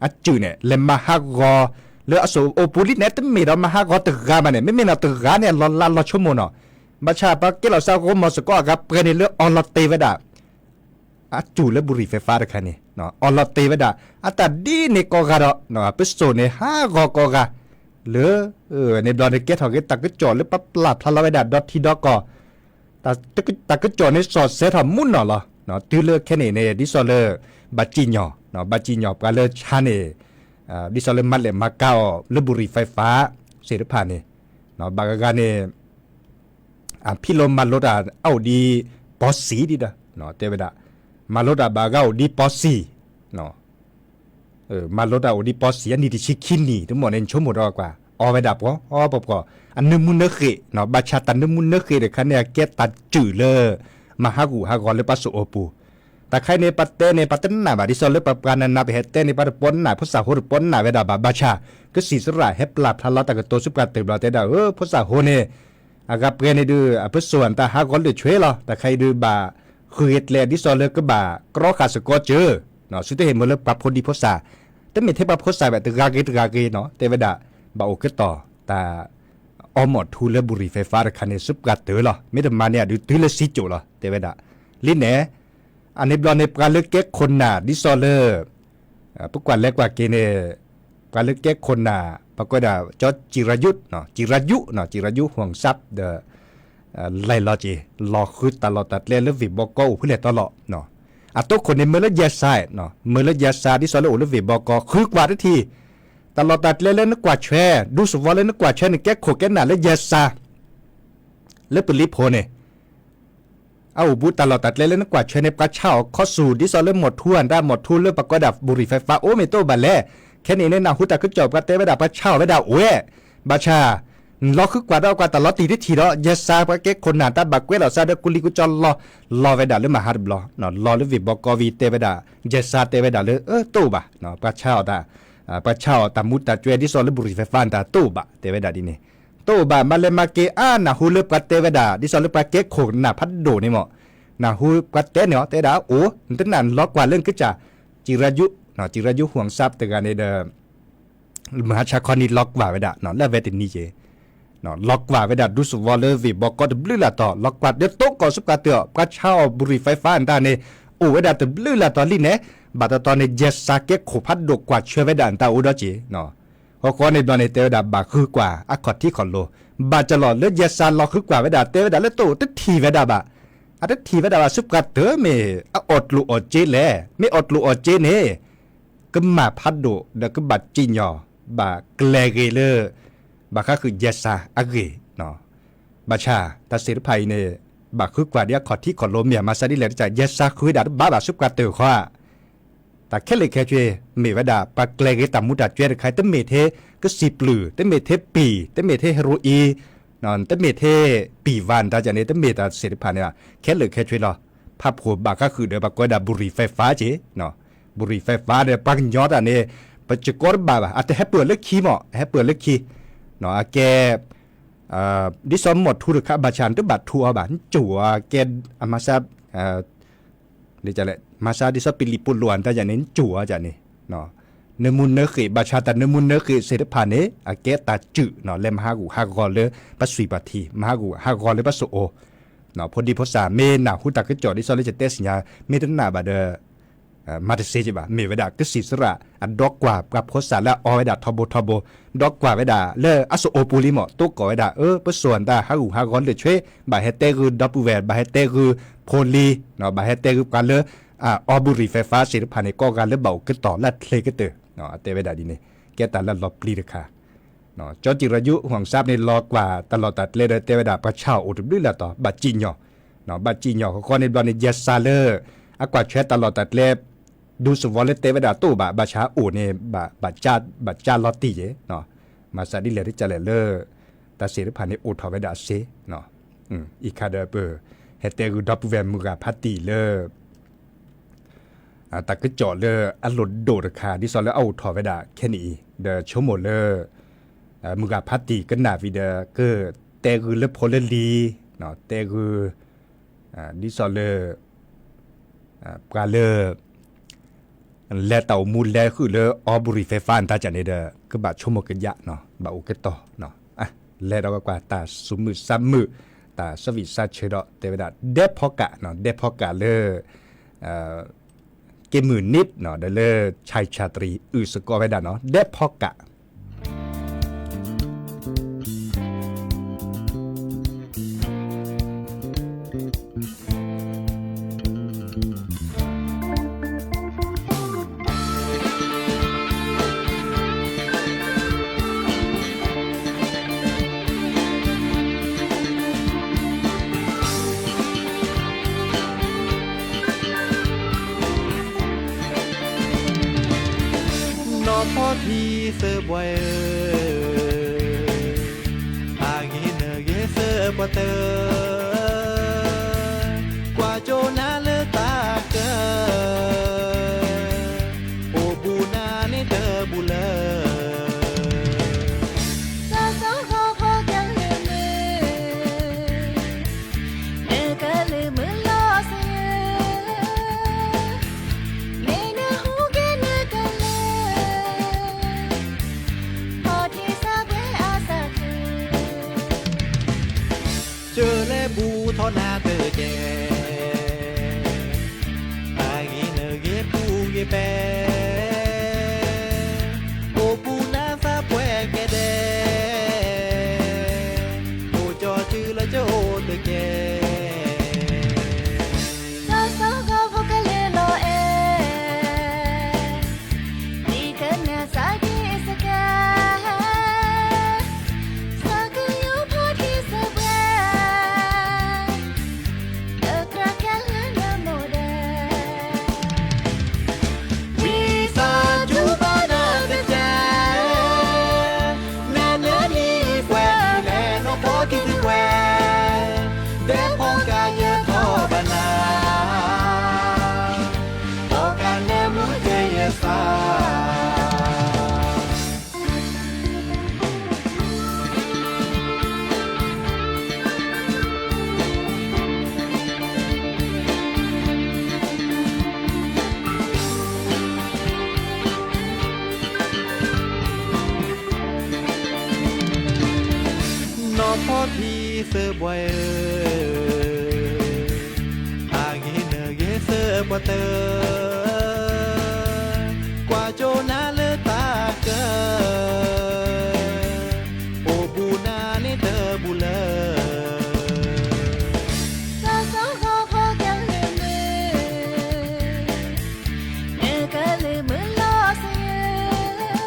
အစုၣ်န့ၣ် လဲၤမၤဟးဂီၤ လၢအစိာ်အိပူၤလံန့ၣ် တမ့ၢ်ဒီးမၤဟးဂီၤတဂၤဘၣ်န့ၣ် မ့မ့ၢ်နီၤတဂၤန့ၣ် အလီၤလးလီၤဆိကမိၣ်နီၤ ဘၣ်ဆၣ်ပှၤကဲလီၤစးဂီၤမီၢ်စ့ၢ်ကီးအဂၤပှဲၤန့ၣ်လၢအီလီၤတ့ၢ်ဝဲဒၣ် အစုၣ်လၢဘူရံၤ ไฟฟ้า တခါန့ၣ် အီလီၤတ့ၢ်ဝဲဒၣ် အတၢ်ဒ်န့ၣ်ကိးဂၤဒီး ပစိာ်န့ၣ်ဟးဂီၤကိးဂၤ လၢ န့ၣ်ဘျီန့ၣ်ကဲထီၣ်က့ၤတၢ်ကစီၣ်လၢပပျၢ်ဖျါလီၤဝဲဒၣ်ဒီထံဒီကီၢ် တၢ်ကစီၣ်န့ၣ်စီၤစဲထီၣ်မူနီၢ်လီၤ. တုၤလၢခဲန့ၣ်န့ၣ် ဒ်သိးလၢ ဘၣ်စံၣ်ညီၣ် ဘၣ်စံၣ်ညီၣ်ပှၤလၢဆါန့ၣ် ဒ်သိးလၢမၤလဲၣ်မၤကၤအီၤလၢဘူရံၤ ไฟฟ้า သ့ၣ်တဖၣ်န့ၣ် ဘၣ်ဂၤဂၤန့ၣ် အဖံးလိမၤလိတၢ်အအိၣ်ဒ်ပီစံၣ်ဒ်ဒီး တဲဝဲဒၣ် မၤလိတၢ်ဘၣ်ဂၤအိၣ်ဒ်ပီစံၣ် မၤလိတၢ်အိၣ်ဒ်ပီစံၣ် အနံၣ်တဆံခံနံၣ် တမ့ၢ်န့ၣ် ဆိကမိၣ်ဒီးကွၢ် အီဝဲဒၣ်ပှီၢ်ပှီၢ် အနၢမူနၢဃ့ၣ် ဘၣ်ဆၣ်တၢ်နၢမူနၢဃ့ၣ်တခါန့ၣ် အကဲတၢ်စုၣ်လၢ မၤဟးဂူာ်ဟးဂီၤလၢပှၤစအိၣ်ပူၤ တၢ်ခါအံၤန့ၣ် ပတဲန့ၣ် ပတနာ်ဘၣ် ဒ်သိးလၢပပှၤနးနး ပဟဲတဲန့ၣ် ပှၤတပီနၢ် ဖိသၣ်ဃိတပီနၢ်ဝဲဒၣ်ဘၣ် ဘၣ်ဆၣ် ကစံၣ်စရၣ်ဟဲပျၢ်ဖျါလီၤတၢ်ကတိၤဆူပှၤတၢၢ်ဘျီတဲဒၣ် ဧၢ ဖိသၣ်ဃိန့ၣ် အဂၤပှဲၤန့ၣ်ဒုး အပစိာ်အတၢ်ဟးဂီၤလၢာ်ဆွဲလီၤ တၢ်ခါအံၤဒုးဘၣ် ဃုကျဲဒ်သိးလၢကဘၣ်ကြီဃာ်စ့ၢ်ကီးစၢၤ သုတဟ့ၣ်မၢလၢပှၤဖိဒံဖိသၣ်, တမ့ၢ်ထဲပှၤဖိသၣ်ဘၣ် တဂၤဂ့ၤတဂၤဂ့ၤနီၤ တဲဝဲဒၣ်, ဘၣ်အိၣ်ကတီၢ်တၢ် အီမီၣ်ထူလၢဘူရံၤဖဲးဖးတခါန့ၣ် ဆူပှၤတၢၢ်လီၤ. မ့ၢ်တမၤန့ၣ် အဒုးတုၤလၢစံကၠိၣ်လီၤ တဲဝဲဒၣ်. လံန့ၣ် အန့ၣ်ဘျီန့ၣ် ပှၤလၢကဲခိၣ်နၢ်ဒ်သိးလၢ ပကွၢ်လဲၤကွၢ်က့ၤန့ၣ် ပှၤလၢကဲခိၣ်နၢ် ပကွၢ်ဒၣ် ကၠီ ကံရၤယူး, ကံရၤယူး, ကံရၤယူး ဟူၣ်စၢပ် ဒီး လဲၤလီၤက့ၤ လီၤဃုတၢ်လီၢ်တၢ်ကျဲလၢဝ့ၢ်ဘီကီအိၣ်ဖဲလဲၣ်တီလီၤ. အတိခိၣ်န့ၣ်မၢလၢ ယဲၢ်စါ, မၢလၢယဲၢ်စါ ဒ်သိးလၢအိၣ်လၢဝ့ၢ်ဘီကီ ဃုကွၢ်တထံၣ် တၢ်လီၢ်တၢ်ကျဲလၢနကွၢ်ဆွဲ ဒူသဝီလၢနကွၢ်ဆွဲန့ၣ် ကဲခိၣ်ကဲနၢ်လၢယဲၢ်စါ လၢပလံၤဖိန့ၣ် အအိၣ်ဘူးတၢ်လီၢ်တၢ်ကျဲလၢနကွၢ်ဆွဲန့ၣ် ပှၤဆါအီၣ်ခီဆူၣ် ဒ်သိးလၢမီၣ်ထူအတၢ် မီၣ်ထူလၢပှၤကိးဒၣ်ဘူရံၤဖဲးဖးအိၣ်မ့ၢ်တအိၣ်ဘၣ်လဲၣ်. ခဲန့ၣ်န့ၣ် နၢ်ဟူတၢ်ကစီၣ်ပှၤတဲဝဲဒၣ် ပှၤဆါအီၣ်ဝဲဒၣ်အိၣ်ဝဲ, ဘၣ်ဆၣ် လီၤဃုကွၢ်ဒီးကွၢ်တၢ်လီၤတံၢ်တထံၣ်ဒီး ယဲၢ်စါပှၤကဲခိၣ်နၢ်တၢ်ဘၣ်ကွဲလီၤစါဒီး ကူလံၤကူကၠီလီၤ, လီၤဝဲဒၣ်လၢမဟါတဘျီ, လီၤလၢဝ့ၢ်ဘီကီဝံၤတဲဝဲဒၣ်, ယဲၢ်စါတဲဝဲဒၣ်လၢ အၢ တအိၣ်ဘၣ်, ပှၤဆါအီၣ်တၢ် ပှၤဆါအီၣ်တၢ်မူတၢ်ကွဲဒ်သိးလၢဘူရံၤဖဲးဖးတၢ်တအိၣ်ဘၣ် တဲဝဲဒၣ်ဒ်န့ၣ်, တအိၣ်ဘၣ် မၤလဲၤမၤက့ၤအါ နၢ်ဟူလၢပှၤတဲဝဲဒၣ် ဒ်သိးလၢပှၤကဲခိၣ်နၢ်ဖးဒိၣ်န့ၣ်မ့ၢ်, နၢ်ဟူပှၤတဲန့ၣ်အီၤ တဲဒၣ်အိၣ် နတနာ်လီၤကွၢ်လၢနကစၢ်, ကံရၤယူး, ကံရၤယူး ဟူၣ်စၢပ် တဂၤန့ၣ်ဒီး မဟါဆါခီန့ၣ်လီၤကွၢ်ဝဲဒၣ် လၢအဝဲတနံၤက့ၤ လီၤကွၢ်ဝဲဒၣ်ဒူသဝီလၢဝ့ၢ်ဘီကီတဘျုးလၢ်တီၤ လီၤကွၢ်ဒီးတိကိးဆူပှၤတၢၢ်အီၤ ပှၤဆါအီၣ်ဘူရံၤဖဲးဖးအတၢ်န့ၣ် အိၣ်ဝဲဒၣ်တဘျုးလၢ်တီၤလံန့ၣ်, ဘၣ်တတီၤန့ၣ် ယဲၢ်စါကဲခိၣ်ဖးဒိၣ်ကွၢ်ဆၢဝဲဒၣ်အတၢ်အိၣ်ဒီးက့ၤ ဃီဃီန့ၣ်ဘျီန့ၣ် တဲဝဲဒၣ်ဘၣ်ဃုကွၢ်အခီၣ်ထံးခီၣ်လိၤ, ဘၣ်ကလီၤလၢယဲၢ်စါလီၤဃုကွၢ်ဝဲဒၣ် တဲဝဲဒၣ်လၢတအိၣ်တထံၣ်ဝဲဒၣ်ဘၣ်, အတထံၣ်ဝဲဒၣ်ဘၣ်ဆူပှၤတၢၢ်မ့ၢ်အအီၣ်ကျိၣ်အီၣ်စ့လဲၣ်, မ့ၢ်အီၣ်ကျိၣ်အီၣ်စ့န့ၣ် ကမၣ်ဖးဒိၣ် ဒီးကဘၣ်စံၣ်ညီၣ် ဘၣ်ကျဲၤဂ့ၤလၢ ဘၣ်ဃးဃုာ်ယဲၢ်စါအဂ့ၢ်, ဘၣ်ဆၣ် တၢ်သ့ၣ်တဖၣ်အံၤန့ၣ် ဘၣ်ဃုကွၢ်ဒ်အခီၣ်ထံးခီၣ်လိၤမ့ၢ် မၤစၢ်ဒ်လဲၣ်တကး ယဲၢ်စါဃုဝဲဒၣ်တဘၣ်ဘၣ်ဆူပှၤတၢၢ်ဃီဧါ, တၢ်ခဲလၢာ်ခဲဆ့ မ့ၢ်ဝဲဒၣ် ပှၤကျဲၤဂ့ၤတၢ်မူတၢ်ကွဲတခါ တမ့ၢ်ထဲကစံာ်ပျုၢ် တမ့ၢ်ထဲပံၢ် တမ့ၢ်ထဲဟဲရူၤအံၣ် တမ့ၢ်ထဲပံၢ်ဝါနတၢ်န့ၣ် တမ့ၢ်တၢ်သ့ၣ်တဖၣ်န့ၣ် ခဲလၢာ်ခဲဆ့လီၤ. ဖးဖှိၣ်ဘၣ်ဃးဃုာ်ဒီး ပှၤကိးဝဲဒၣ်ဘူရံၤဖဲးဖးက့ၤ ဘူရံၤဖဲးဖးဒီး ပှၤကညီတၢ်န့ၣ် ပစကိးတဘၣ်ဘၣ် အတဟဲပၢၢ်လၢခံမ့ၢ် ဟဲပၢၢ်လၢခံ အကဲ ဒ်သိးမီၣ်ထူတခါ ဘၣ်ဆၣ်နတဘၣ်ထူအီၤဘၣ် နကိၣ်အီၤ ကဲ အမၤစၢ် မၤစၢ်ဒ်သိးပလံၤပလီၢ်အတၢ်န့ၣ် နကိၣ်အီၤန့ၣ် နၢမူနၢဃ့ၢ် ဘၣ်ဆၣ်တၢ်နၢမူနၢဃ့ၢ်သ့ၣ်တဖၣ်န့ၣ် အကဲတၢ်စုၣ် လၢမၤဟးဂူာ်ဟးဂီၤလၢပှၤသွံၣ်ပှၤထံ မၤဟးဂူာ်ဟးဂီၤလၢပှၤစအိၣ် ဖိဒံဖိသၣ် မ့ၢ်နၢ်ဟူတၢ်ကစီၣ်ဒ်သိးလၢယတဲသ့ၣ်ညါ မ့ၢ်တနာ်ဘၣ်ဒီး မၤတသ့က့ဘၣ် မ့ၢ်ဝဲဒၣ်ကစံၣ်သရၣ် အဒီကွၢ်ပှၤဖိသၣ်လၢအအီဝဲဒၣ်ထီဘိထီဘိ ဒီကွၢ်ဝဲဒၣ်လၢအစအိၣ်ပူၤလံမ့ၢ် တိကိးဝဲဒၣ် အၢ ပစိာ်တၢ်ဟးဂူာ်ဟးဂီၤလၢာ်ဆှ့ ဘၣ်ဟဲတဲဂုာ်ဒီပုၢ်ဝဲၢ် ဘၣ်ဟဲတဲဂုာ်ဖိလံၤ ဘၣ်ဟဲတဲဂုာ်ပှၤလၢ အီဘူရံၤဖဲးဖးသ့ၣ်တဖၣ်န့ၣ် ကိးဂၤလၢဘၣ်အိၣ်ကတီၢ်လၢအချ့ကတၢၢ် တဲဝဲဒၣ်ဒ်န့ၣ် ကဲတၢ်လၢလီၤပျံၤတခါ ကၠီကံရယူး ဟူၣ်စၢ်န့ၣ် လီၤကွၢ်တၢ်လီၢ်တၢ်ကျဲဒီး တဲဝဲဒၣ် ပှၤဆါအီၣ်အိၣ်တဘျုးလၢ်တီၤ ဘၣ်စံၣ်ညီၣ် ဘၣ်စံၣ်ညီၣ် ဃီဃီန့ၣ်ဘျီန့ၣ် ယဲၢ်စါလၢ အကွၢ်ထွဲတၢ်လီၢ်တၢ်ကျဲ ဒူသဝီလၢတဲဝဲဒၣ်တအိၣ်ဘၣ် ဘၣ်ဆၣ်အိၣ်န့ၣ် ဘၣ်ကၢ်လီၤတံၢ်ယဲၢ် မၤစၢ်ဒ်လဲၣ်တကးလဲၣ်လၢ တၢ်သ့ၣ်တဖၣ်န့ၣ် အိၣ်ထီၣ်ဝဲဒၣ်အစ့ အံၤခါဒီးပ ဟဲတဲဂုာ်ဒီပုၢ်ဝဲၢ်မုၢ်ဂၤဖးတံၢ်လၢ တၢ်ကစီၣ်လၢအလိၣ်ဒိၣ်တခါ ဒ်သိးလၢအအိၣ်ထီၣ်ဝဲဒၣ်ခဲနံၣ်အံၤ ဒီးဆိကမိၣ်လၢ မုၢ်ဂၤဖးတံၢ်ကနၣ်ဝံၤဒီး ကတဲဂုာ်လၢဖိလၢလံၤ တဲဂုာ် ဒ်သိးလၢ ပှၤလၢ လဲၤတၢ်အိၣ်မူလဲၤဃုာ်လၢအီဘူရံၤဖဲးဖးတၢ်န့ၣ်ဒီး ကဘၣ်ဆိကမိၣ်ကယၢ် ဘၣ်အိၣ်ကတီၢ် လဲၤဒီးကွၢ်တၢ်သူၣ်မုာ်သးမုာ် တၢ်ဆၢဝံၣ်ဆၢဆၢဒီး တဲဝဲဒၣ် ဒဲဖီကး ဒဲဖီကးလၢ က့မုၢ်နံး ဒီးလၢ ဆဲးဆးတရံး အုၣ်သကိးဝဲဒၣ်နီၤ ဒဲဖီကး နီၢ်ဖီထံသၢဘှဲၣ်ဧၢ, အဂ့ၤနဂ့ၤသၢပှၤတၢၢ်, ကွၢ်ကၠိနၤလၢတၢ်ကၢၢ်, အိၣ်ဘူးနၤန့ၣ်တဘူးလၢာ် တၢ်စီၤဃီၤဖီကၢ်လၢမုာ်, နကလၢမုာ်လီၤစ့ၢ်ဧၢ, မ့ၢ်န စၢၤလဲၤဘူၣ်ထီၣ်နၤတကဲ, အဂ့ၤနဂ့ၤပူၤဂ့ၤပဲ, အိၣ်ဘူးနၤသးပှဲၤကဲဒဲး, အိၣ်ကၠီတုၤလၢကအိၣ်တကဲ. စီၤစီၤဂီၤဖိကလဲၤလီၤအဲၣ်, မ့ၢ်ကနၣ်စၢ်က့ၤစကဲ, စီၤကယိၤဖီထံစၢၤပှဲၤ, အကြၢးကဲလၢနမိၢ်ဒဲး, ဝံသးစူၤဘၣ်နၤတကဲ, နနၢၤနံၤပှဲၤလဲၤနီၢ်ဖီကံၢ်သုပှဲၤ, ဒဲးဖီကါယဲထီၣ်ဘၣ်နၤ, ဖီကါနၢမူကဲယဲသး. နီၢ်ဖီထံသၢဘှဲၣ်ဧၢ, အဂ့ၤနဂ့ၤသၢပှဲၤတၢၢ်, ကွၢ်ကၠိနၤလၢတၢ်ကၢၢ်, အိၣ်ဘူးနၤန့ၣ်တဘူးလၢ စီၤစီၤဂီၤဖိကလဲၤမုာ်, နကလဲၤမုာ်လီၤစ့ၢ်,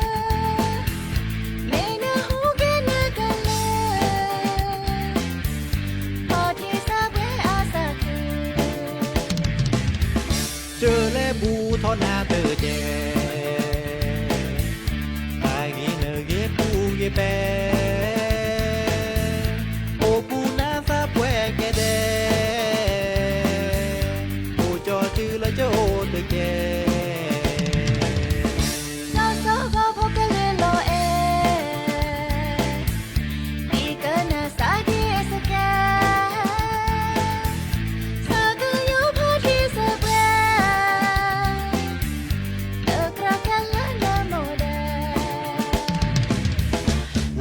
မ့ၢ်နဟူးဂဲၤနကလဲၤ, ဖီထံစၢၤပှဲၤအစၢ်ခု, စၢၤလဲၤဘူၣ်ထီၣ်နၤတကဲ, အဂ့ၤနဂ့ၤပူၤဂ့ၤပဲ, အိၣ်ဘူးနၤသးပှဲၤကဲဒဲး, အိၣ်ကၠီတုၤလၢကအိၣ်တကဲ. စီၤစီၤဂီၤဖိကလဲၤလီၤအဲၣ်, မ့ၢ်ကနၣ်စၢ်က့ၤစကဲ, စီၤကယိၤဖီထံစၢၤပှဲၤ, အကြၢးကဲလၢနမိၢ်ဒဲး,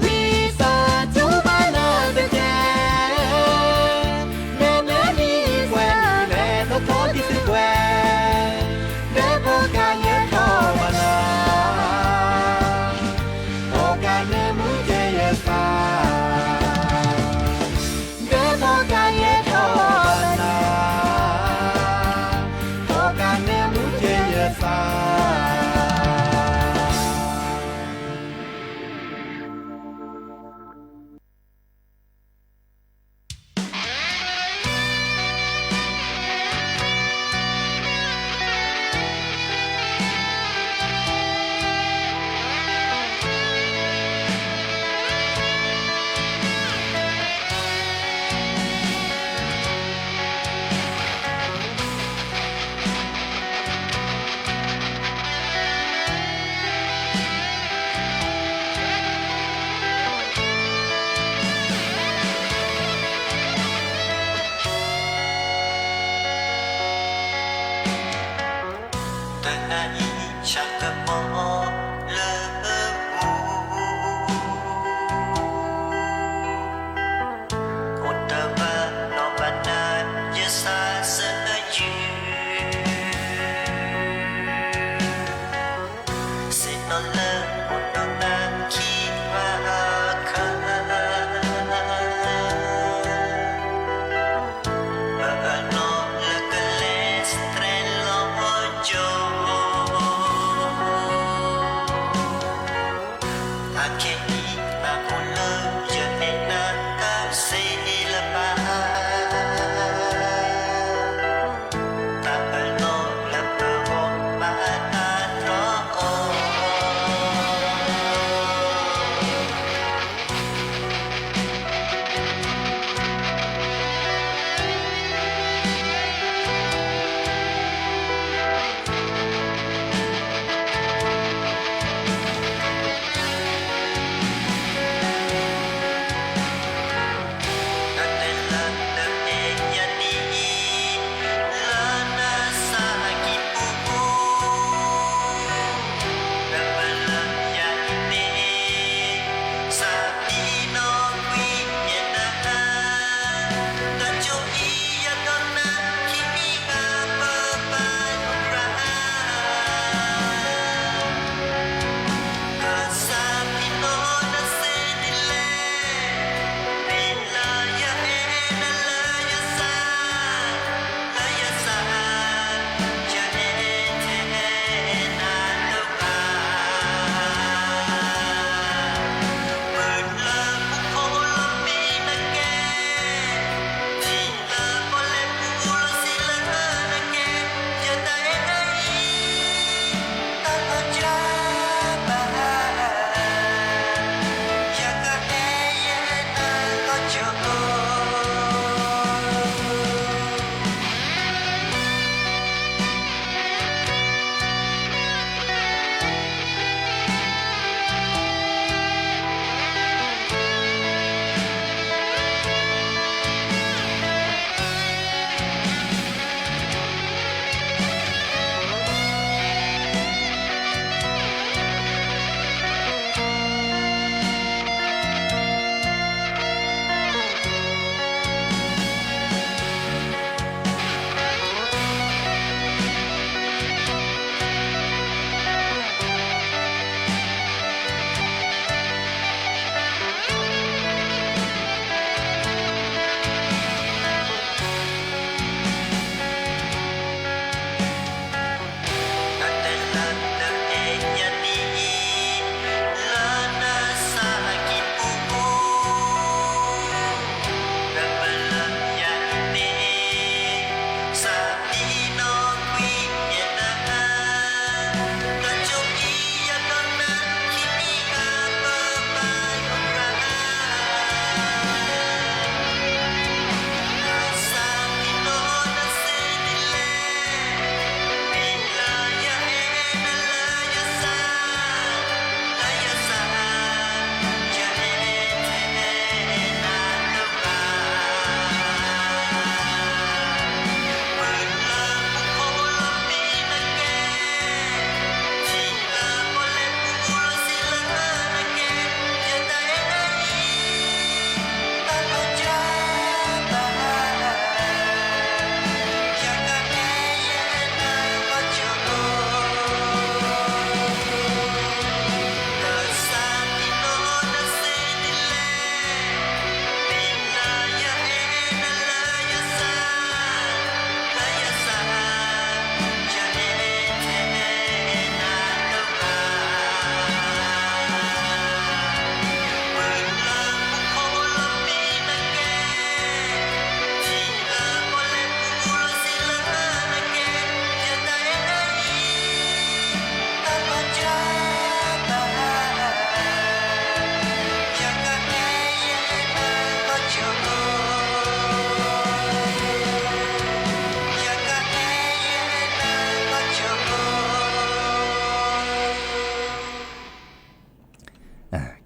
ဝံသးစူၤဘၣ်နၤတကဲ, နနၢၤနံၤပှဲၤလဲၤနီၢ်ဖီကံၢ်သုပှဲၤ, ဒဲးဖီကါယဲထီၣ်ဘၣ်နၤ, ဖီကါနၢမူကဲယဲသး, ဒဲးဖီကါယဲထီၣ်ဘၣ်နၤ, ဖီကါနၢမူကဲယဲသး. တနံၤအံၤဆၣ်ကမီၤလၢပူၤ အိၣ်တဘၣ်နီၢ်ဘၣ်နၤ ယသးစၢ်ယုၢ် စ့ၢ်နီၤလၢအိၣ်ဒီးနၤခံဘၣ်အခါ ပအၢၣ်လီၤလၢကလဲၤစဲးလီၤကၠိ အခဲအံၤ နၢ်ဟူလၢယအဲၣ်နၤတၢ်စ့လၢၤဘၣ် တၢ်အၢၣ်လီၤလၢပဂီၢ်ဘၣ်တၢ်တြီအီၤ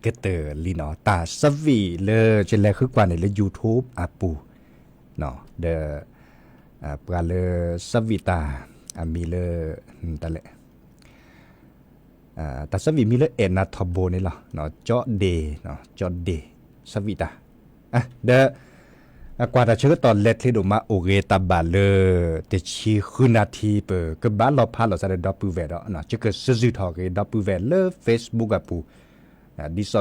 ကတၢၢ်လံနီၤ, တၢ်ဆၢဝံၣ်လၢကလဲၤဃုကွၢ်န့ၣ်လၢ YouTube အပူၤ, ဒီး ပှၤလၢဆၢဝံၣ်တၢ် အမံၤလၢ တၢ်လဲၣ် တၢ်ဆၢဝံၣ်မံၤလၢအဲၣ်နၤထီၣ်ဘိန့ၣ်လီၤ, ကၠီဒ့ၣ်, ကၠီဒ့ၣ် ဆၢဝံၣ်တၢ်, ဒီး ကွၢ်တၢ်ဆၢကတီၢ်လဲၤချ့ဒိၣ်မးအိၣ်ဂ့ၤတၢ်ဘၣ်လၢ တဆံဃုနၣ်ထံ ပကဘၣ်လီၤဖးလီၤစးဒီးဒီပုၢ်ဝဲၢ်ဒီး ကကစၢၢ်စုၣ်ထီၣ်ဂ့ၤဒီပုၢ်ဝဲၢ်လၢ Facebook အပူၤ, ဒ်သိးလၢ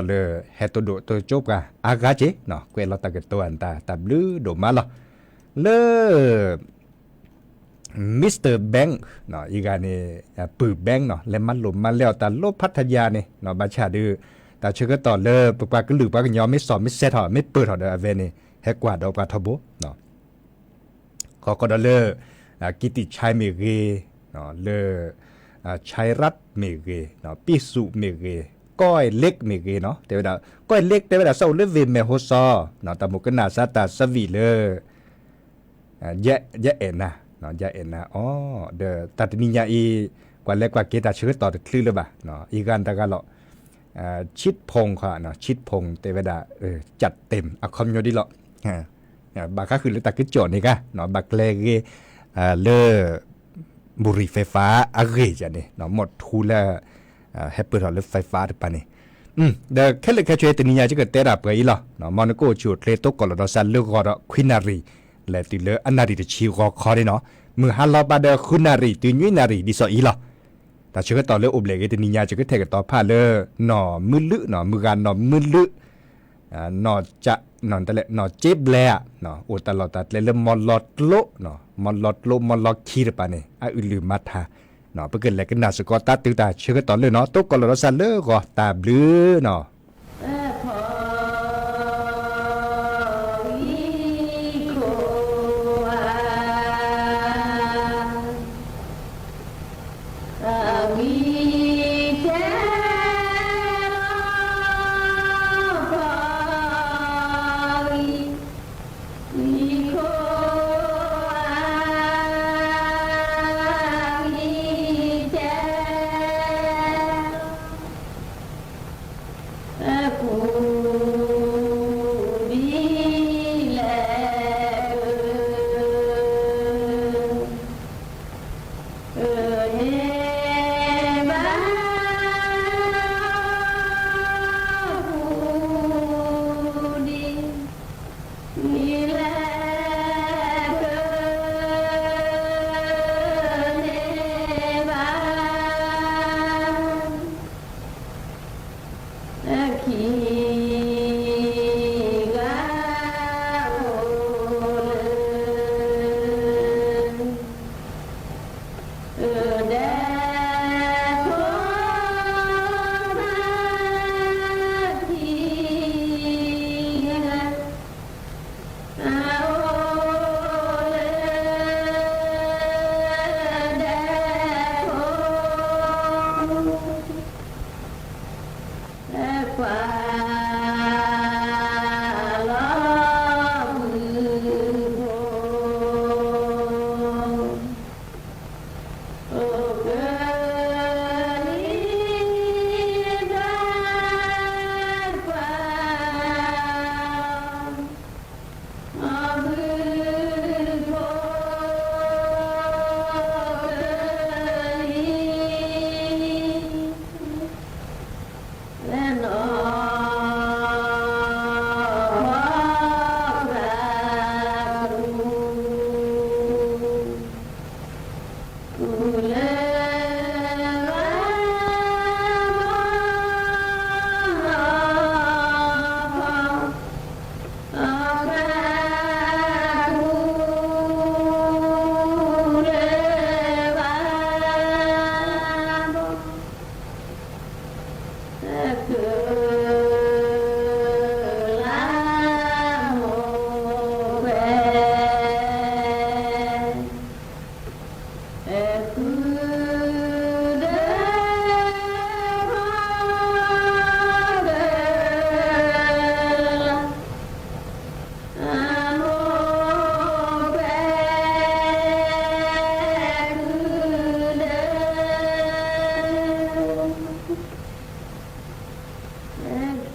ဟဲတဒိၣ်တကၠိပှၤအါဂၤက့ၤ, ကွဲးလီၤတၢ်ကတိၤအတၢ် တၢ်ဘျုးဒိၣ်မးလီၤ, လၢ Mister Bank အံၤဂၤန့ၣ် ပုၢ် Bank နီၤ လဲၤမၤလိာ်မၤလဲအီၤတၢ်လီၤဖးထးယၤန့ၣ် ဘၣ်ဆၣ်ဒုး တၢ်ဆၢကတီၢ်လၢပပှၤကလုာ်ပှၤကညီမ့ၢ်စီၣ်မ့ၢ်ဆဲးထီၣ် မ့ၢ်ပၢၢ်ထီၣ်ဒီးအဝဲန့ၣ် ဟဲကွၢ်ဒီးပှၤထီဘိ ခီခီဒီးလၢ ကံတံၣ်ဆဲးမ့ၢ်ဂ့ၤ, လၢ ဆဲးရၣ်မ့ၢ်ဂ့ၤ, ပံၣ်စူၣ်မ့ၢ်ဂ့ၤ, ကီၢ်အဲၣ်လ့ကမ့ၢ်ဂ့ၤနီၤ တဲဝဲဒၣ် ကီၢ်အဲၣ်လ့တဲဝဲဒၣ် စးအိၣ်လၢဝ့ၢ်မဲၢ်ဟိၣ်စီၤ တၢ်မိၣ်ကနၣ်စးတၢ်ဆၢဝံၣ်လၢ ယအဲၣ်နၤ, ယအဲၣ်နၤအီၤ ဒီးတၢ်တနံၤညါအံၤ ကွၢ်လဲၤကွၢ်က့ၤတၢ်ဆၢကတီၢ်တချုးလၢၤဘၣ်, အံၤဂၤတဂၤလီၤ, ဆံးဖူၣ်ခီ, ဆံးဖူၣ်တဲဝဲဒၣ် ကၠၣ်တ့ၢ် အခီပညီဒ်လီၤ, ဘၣ်ဃးဃုာ်လၢတၢ်ကစီၣ်န့ၣ်ဂ့ၤ, ဘၣ်ကျဲၤဂ့ၤ လၢ ဘူရံၤ ไฟฟ้า အဂ့ၢ်ယၤန့ၣ် မီၢ်ထူလၢ ဟဲပၢၢ်ထီၣ်လၢ ไฟฟ้า တပၤန့ၣ်, ဒီးခဲလၢာ်ခဲဆ့တနံၤညါ ယကတဲဒၣ်ပှဲၤအံၤလီၤ, မီၢ်နကိၣ်အိၣ်ဆူၣ်အိၣ်ချ့ တိကိၢ်လီၤဒီးစးလၢဂီၤဒီး ခွံနၣ်ရံၣ် လဲၤတုၤလၢအနၣ်ရံၣ်တဆံဂီၤခီန့ၣ်နီၤ, မုၢ်ဟါလီၤပာ်ဒီး ဃုနၣ်ရံၣ် တုၤနွံနၣ်ရံၣ် ဒ်သိးအံၤလီၤ, တၢ်ဆၢကတီၢ်လၢအိၣ်ဘျဲၣ်ဂ့ၤတနံၤညါ ယကထဲးကတီၤဖးလၢ နီၢ်မုၢ်လုးနီၤ, မုၢ်ဂၤနီၢ်မုၢ်လုး နီၢ်ကၠး နီၢ်ကၠ့ဘျဲဧါ, အိၣ်တၢ်လီၢ်တၢ်ကျဲလၢမီၢ်လီၤကျိ, မီၢ်လီၤကျိ မီၢ်လီၤခံတပၤန့ၣ် အအုၣ်လုၢ်မၤထါ, ပကလဲၤကနၣ်စ့ၢ်ကီးတၢ်တုၤတၢ်ဆၢကတီၢ်လၢနီၤ, တိကိၢ်လီၤဒီးစးလၢဂီၤ တၢ်ဘျုးနီၤ.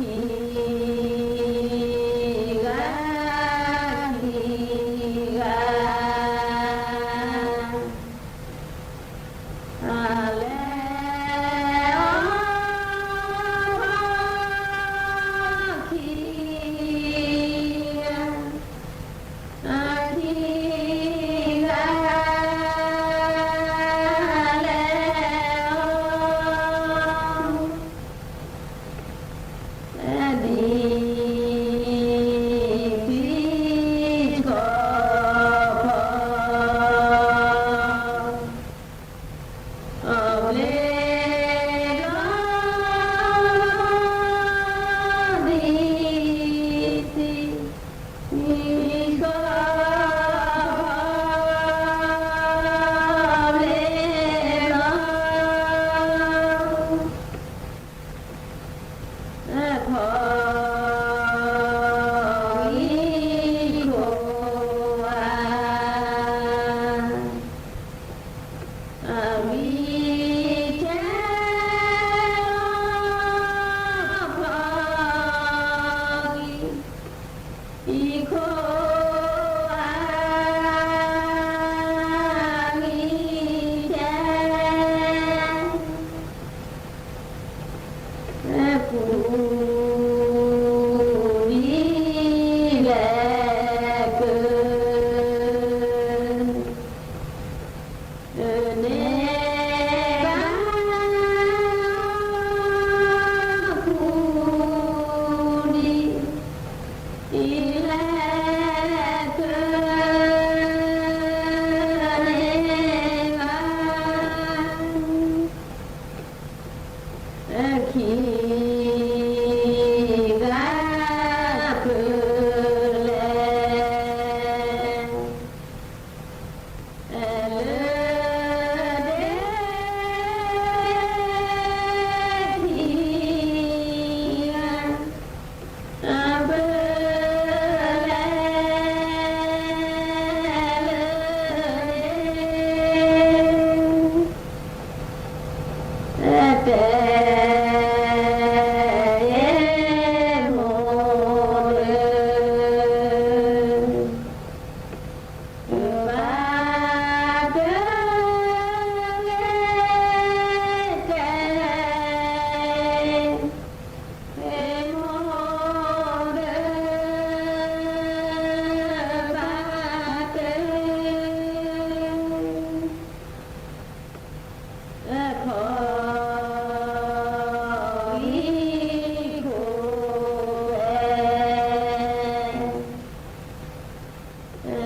ခံဂၤ, ခံဂၤ, အလဲၤအီၣ်ခံဂၤ, အခံဂၤလဲၤအီၣ် ဒ်သံကီၢ်ဖီ အဘျ့ကီၢ် ဒ်သံကီၢ်ဖီ ဘျ့ကီၢ် ဖီဂံၢ်ခိၣ်ဧါ, အဂံၢ်ထဲလီၤ ဖီဂံၢ် အံၤခိၣ်အါ အဂံၢ်ထဲ ပူၤဒ်လဲၣ်က န့ၢ်ဘၣ် ပူၤဒ်လဲၣ်က န့ၢ်ဘၣ် ခံဂၤ ဖုလဲၣ် လၢဒဲ ခံဂၤ အဖုလဲၣ် လၢဒဲ တဲ မိၢ်ဒၢ ဘၣ်တဂ့ၤ တဲ မိၢ်ဒၢ ဘၣ်တဂ့ၤ ဖီဂံၢ်ခိၣ်ဝဲ ဘုကလါ ဖီဂံၢ် အံၤခ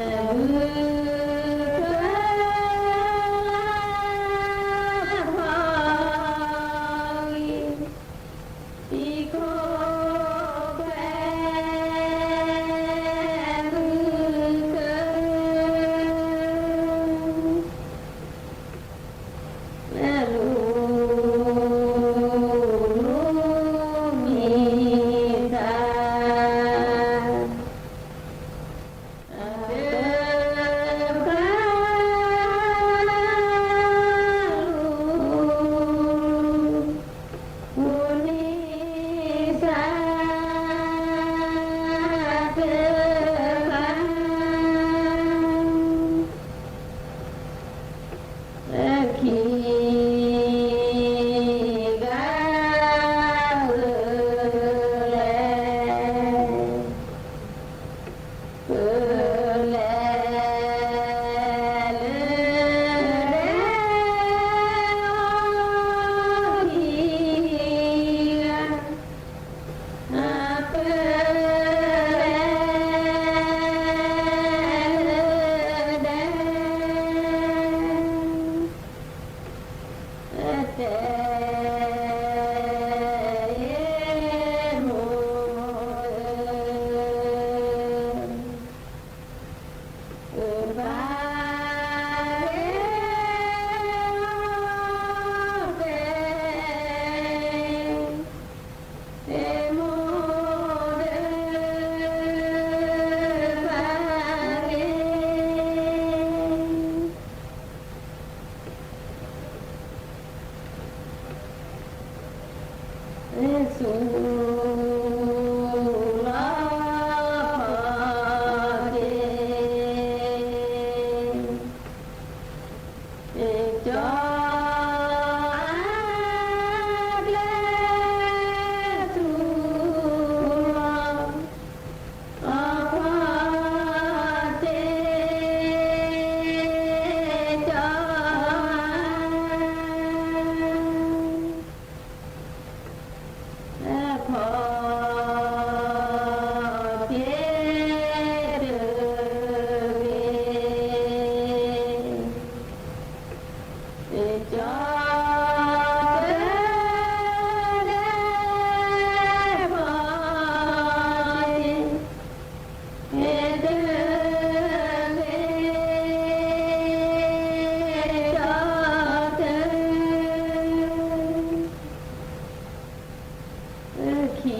ိၣ်ခွဲ ဘုက လၢလူၤ လူၤမံသး တဖၣ်လူၤ လူၤမံသး တဖၣ် ခံဂၤ ဖုလဲၣ် ဖုလဲၣ် လၢဒဲ ခံဂၤ အဖုလဲၣ် လၢဒဲ တဲ မိၢ်ဒၢ ဘၣ်တဂ့ၤ တဲ မိၢ်ဒၢ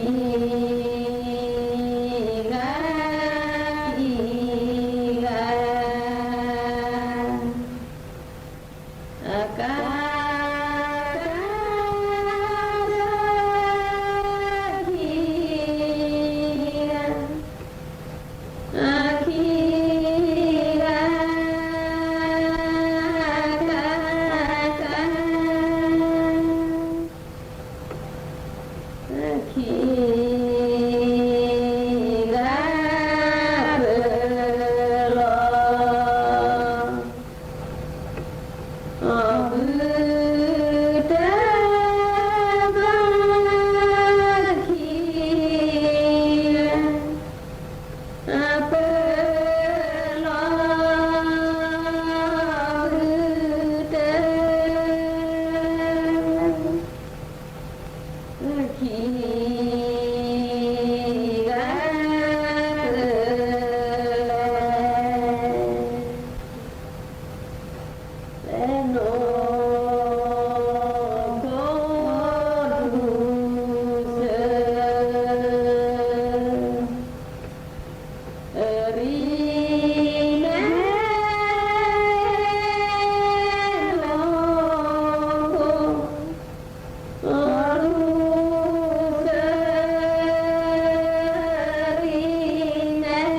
ခံဂၤ, ခံဂၤ, အကါ, ကါ, ခံဂၤ, အခံဂၤ, ကါ, ကါ, အခံဂၤ, ပၢၤလီၤ, အီၣ်ဘုတၢ်, ခံဂၤ, အပၢၤလီၤ, အီၣ်ဘုတၢ်, ခံဂၤ, ပၢၤလီၤ, ခိၣ်ဒူစၢ, အရံမဲ, ခိၣ်, ခိၣ်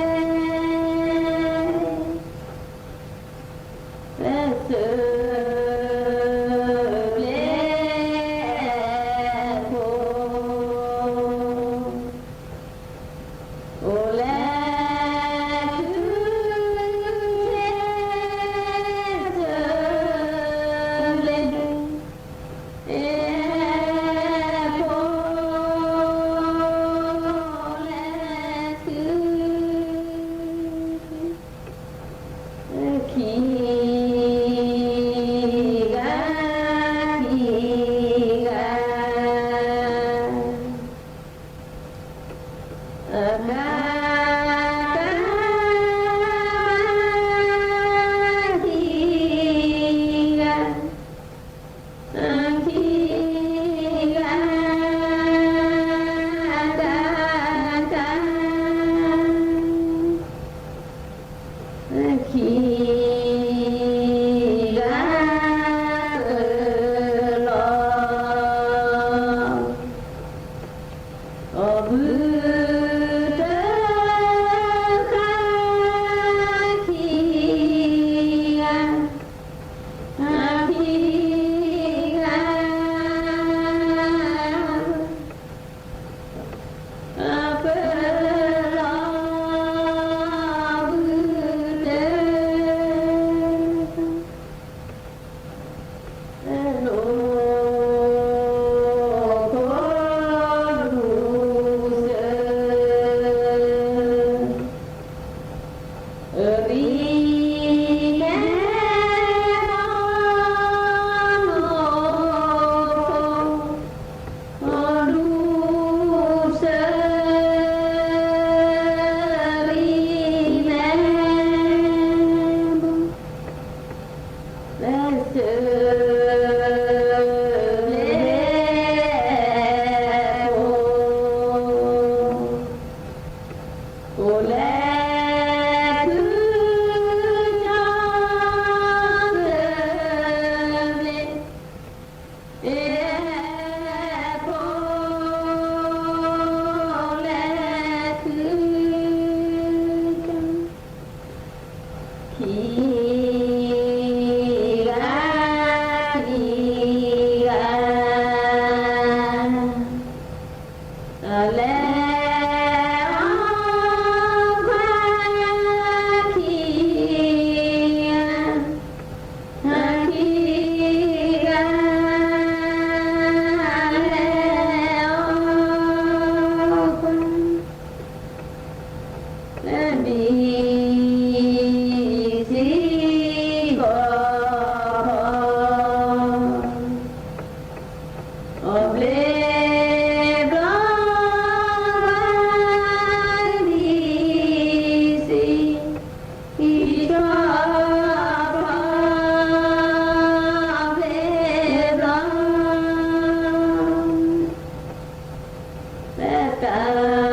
ဒူစၢ, အရံမဲ, ပၢၤစၢၤဘျဲၣ်ဖိ, အိၣ်လၢ ထူဆဲးစၢၤဘျဲၣ်ဖိ, အိၣ်လၢ ထူ ခံဂၤ, ခံဂၤ, အကါ, ကါ, ခံဂၤ, ခံဂၤ, ကါ, ကါ, ခံဂၤ, ပၢၤလီၤ, အီၣ်ဘုတၢ်, ခံဂၤ, ခံဂၤ, ပၢၤလီၤ, အီၣ်ဘုတၢ်, ခိၣ်ဒူစၢ, တၢ်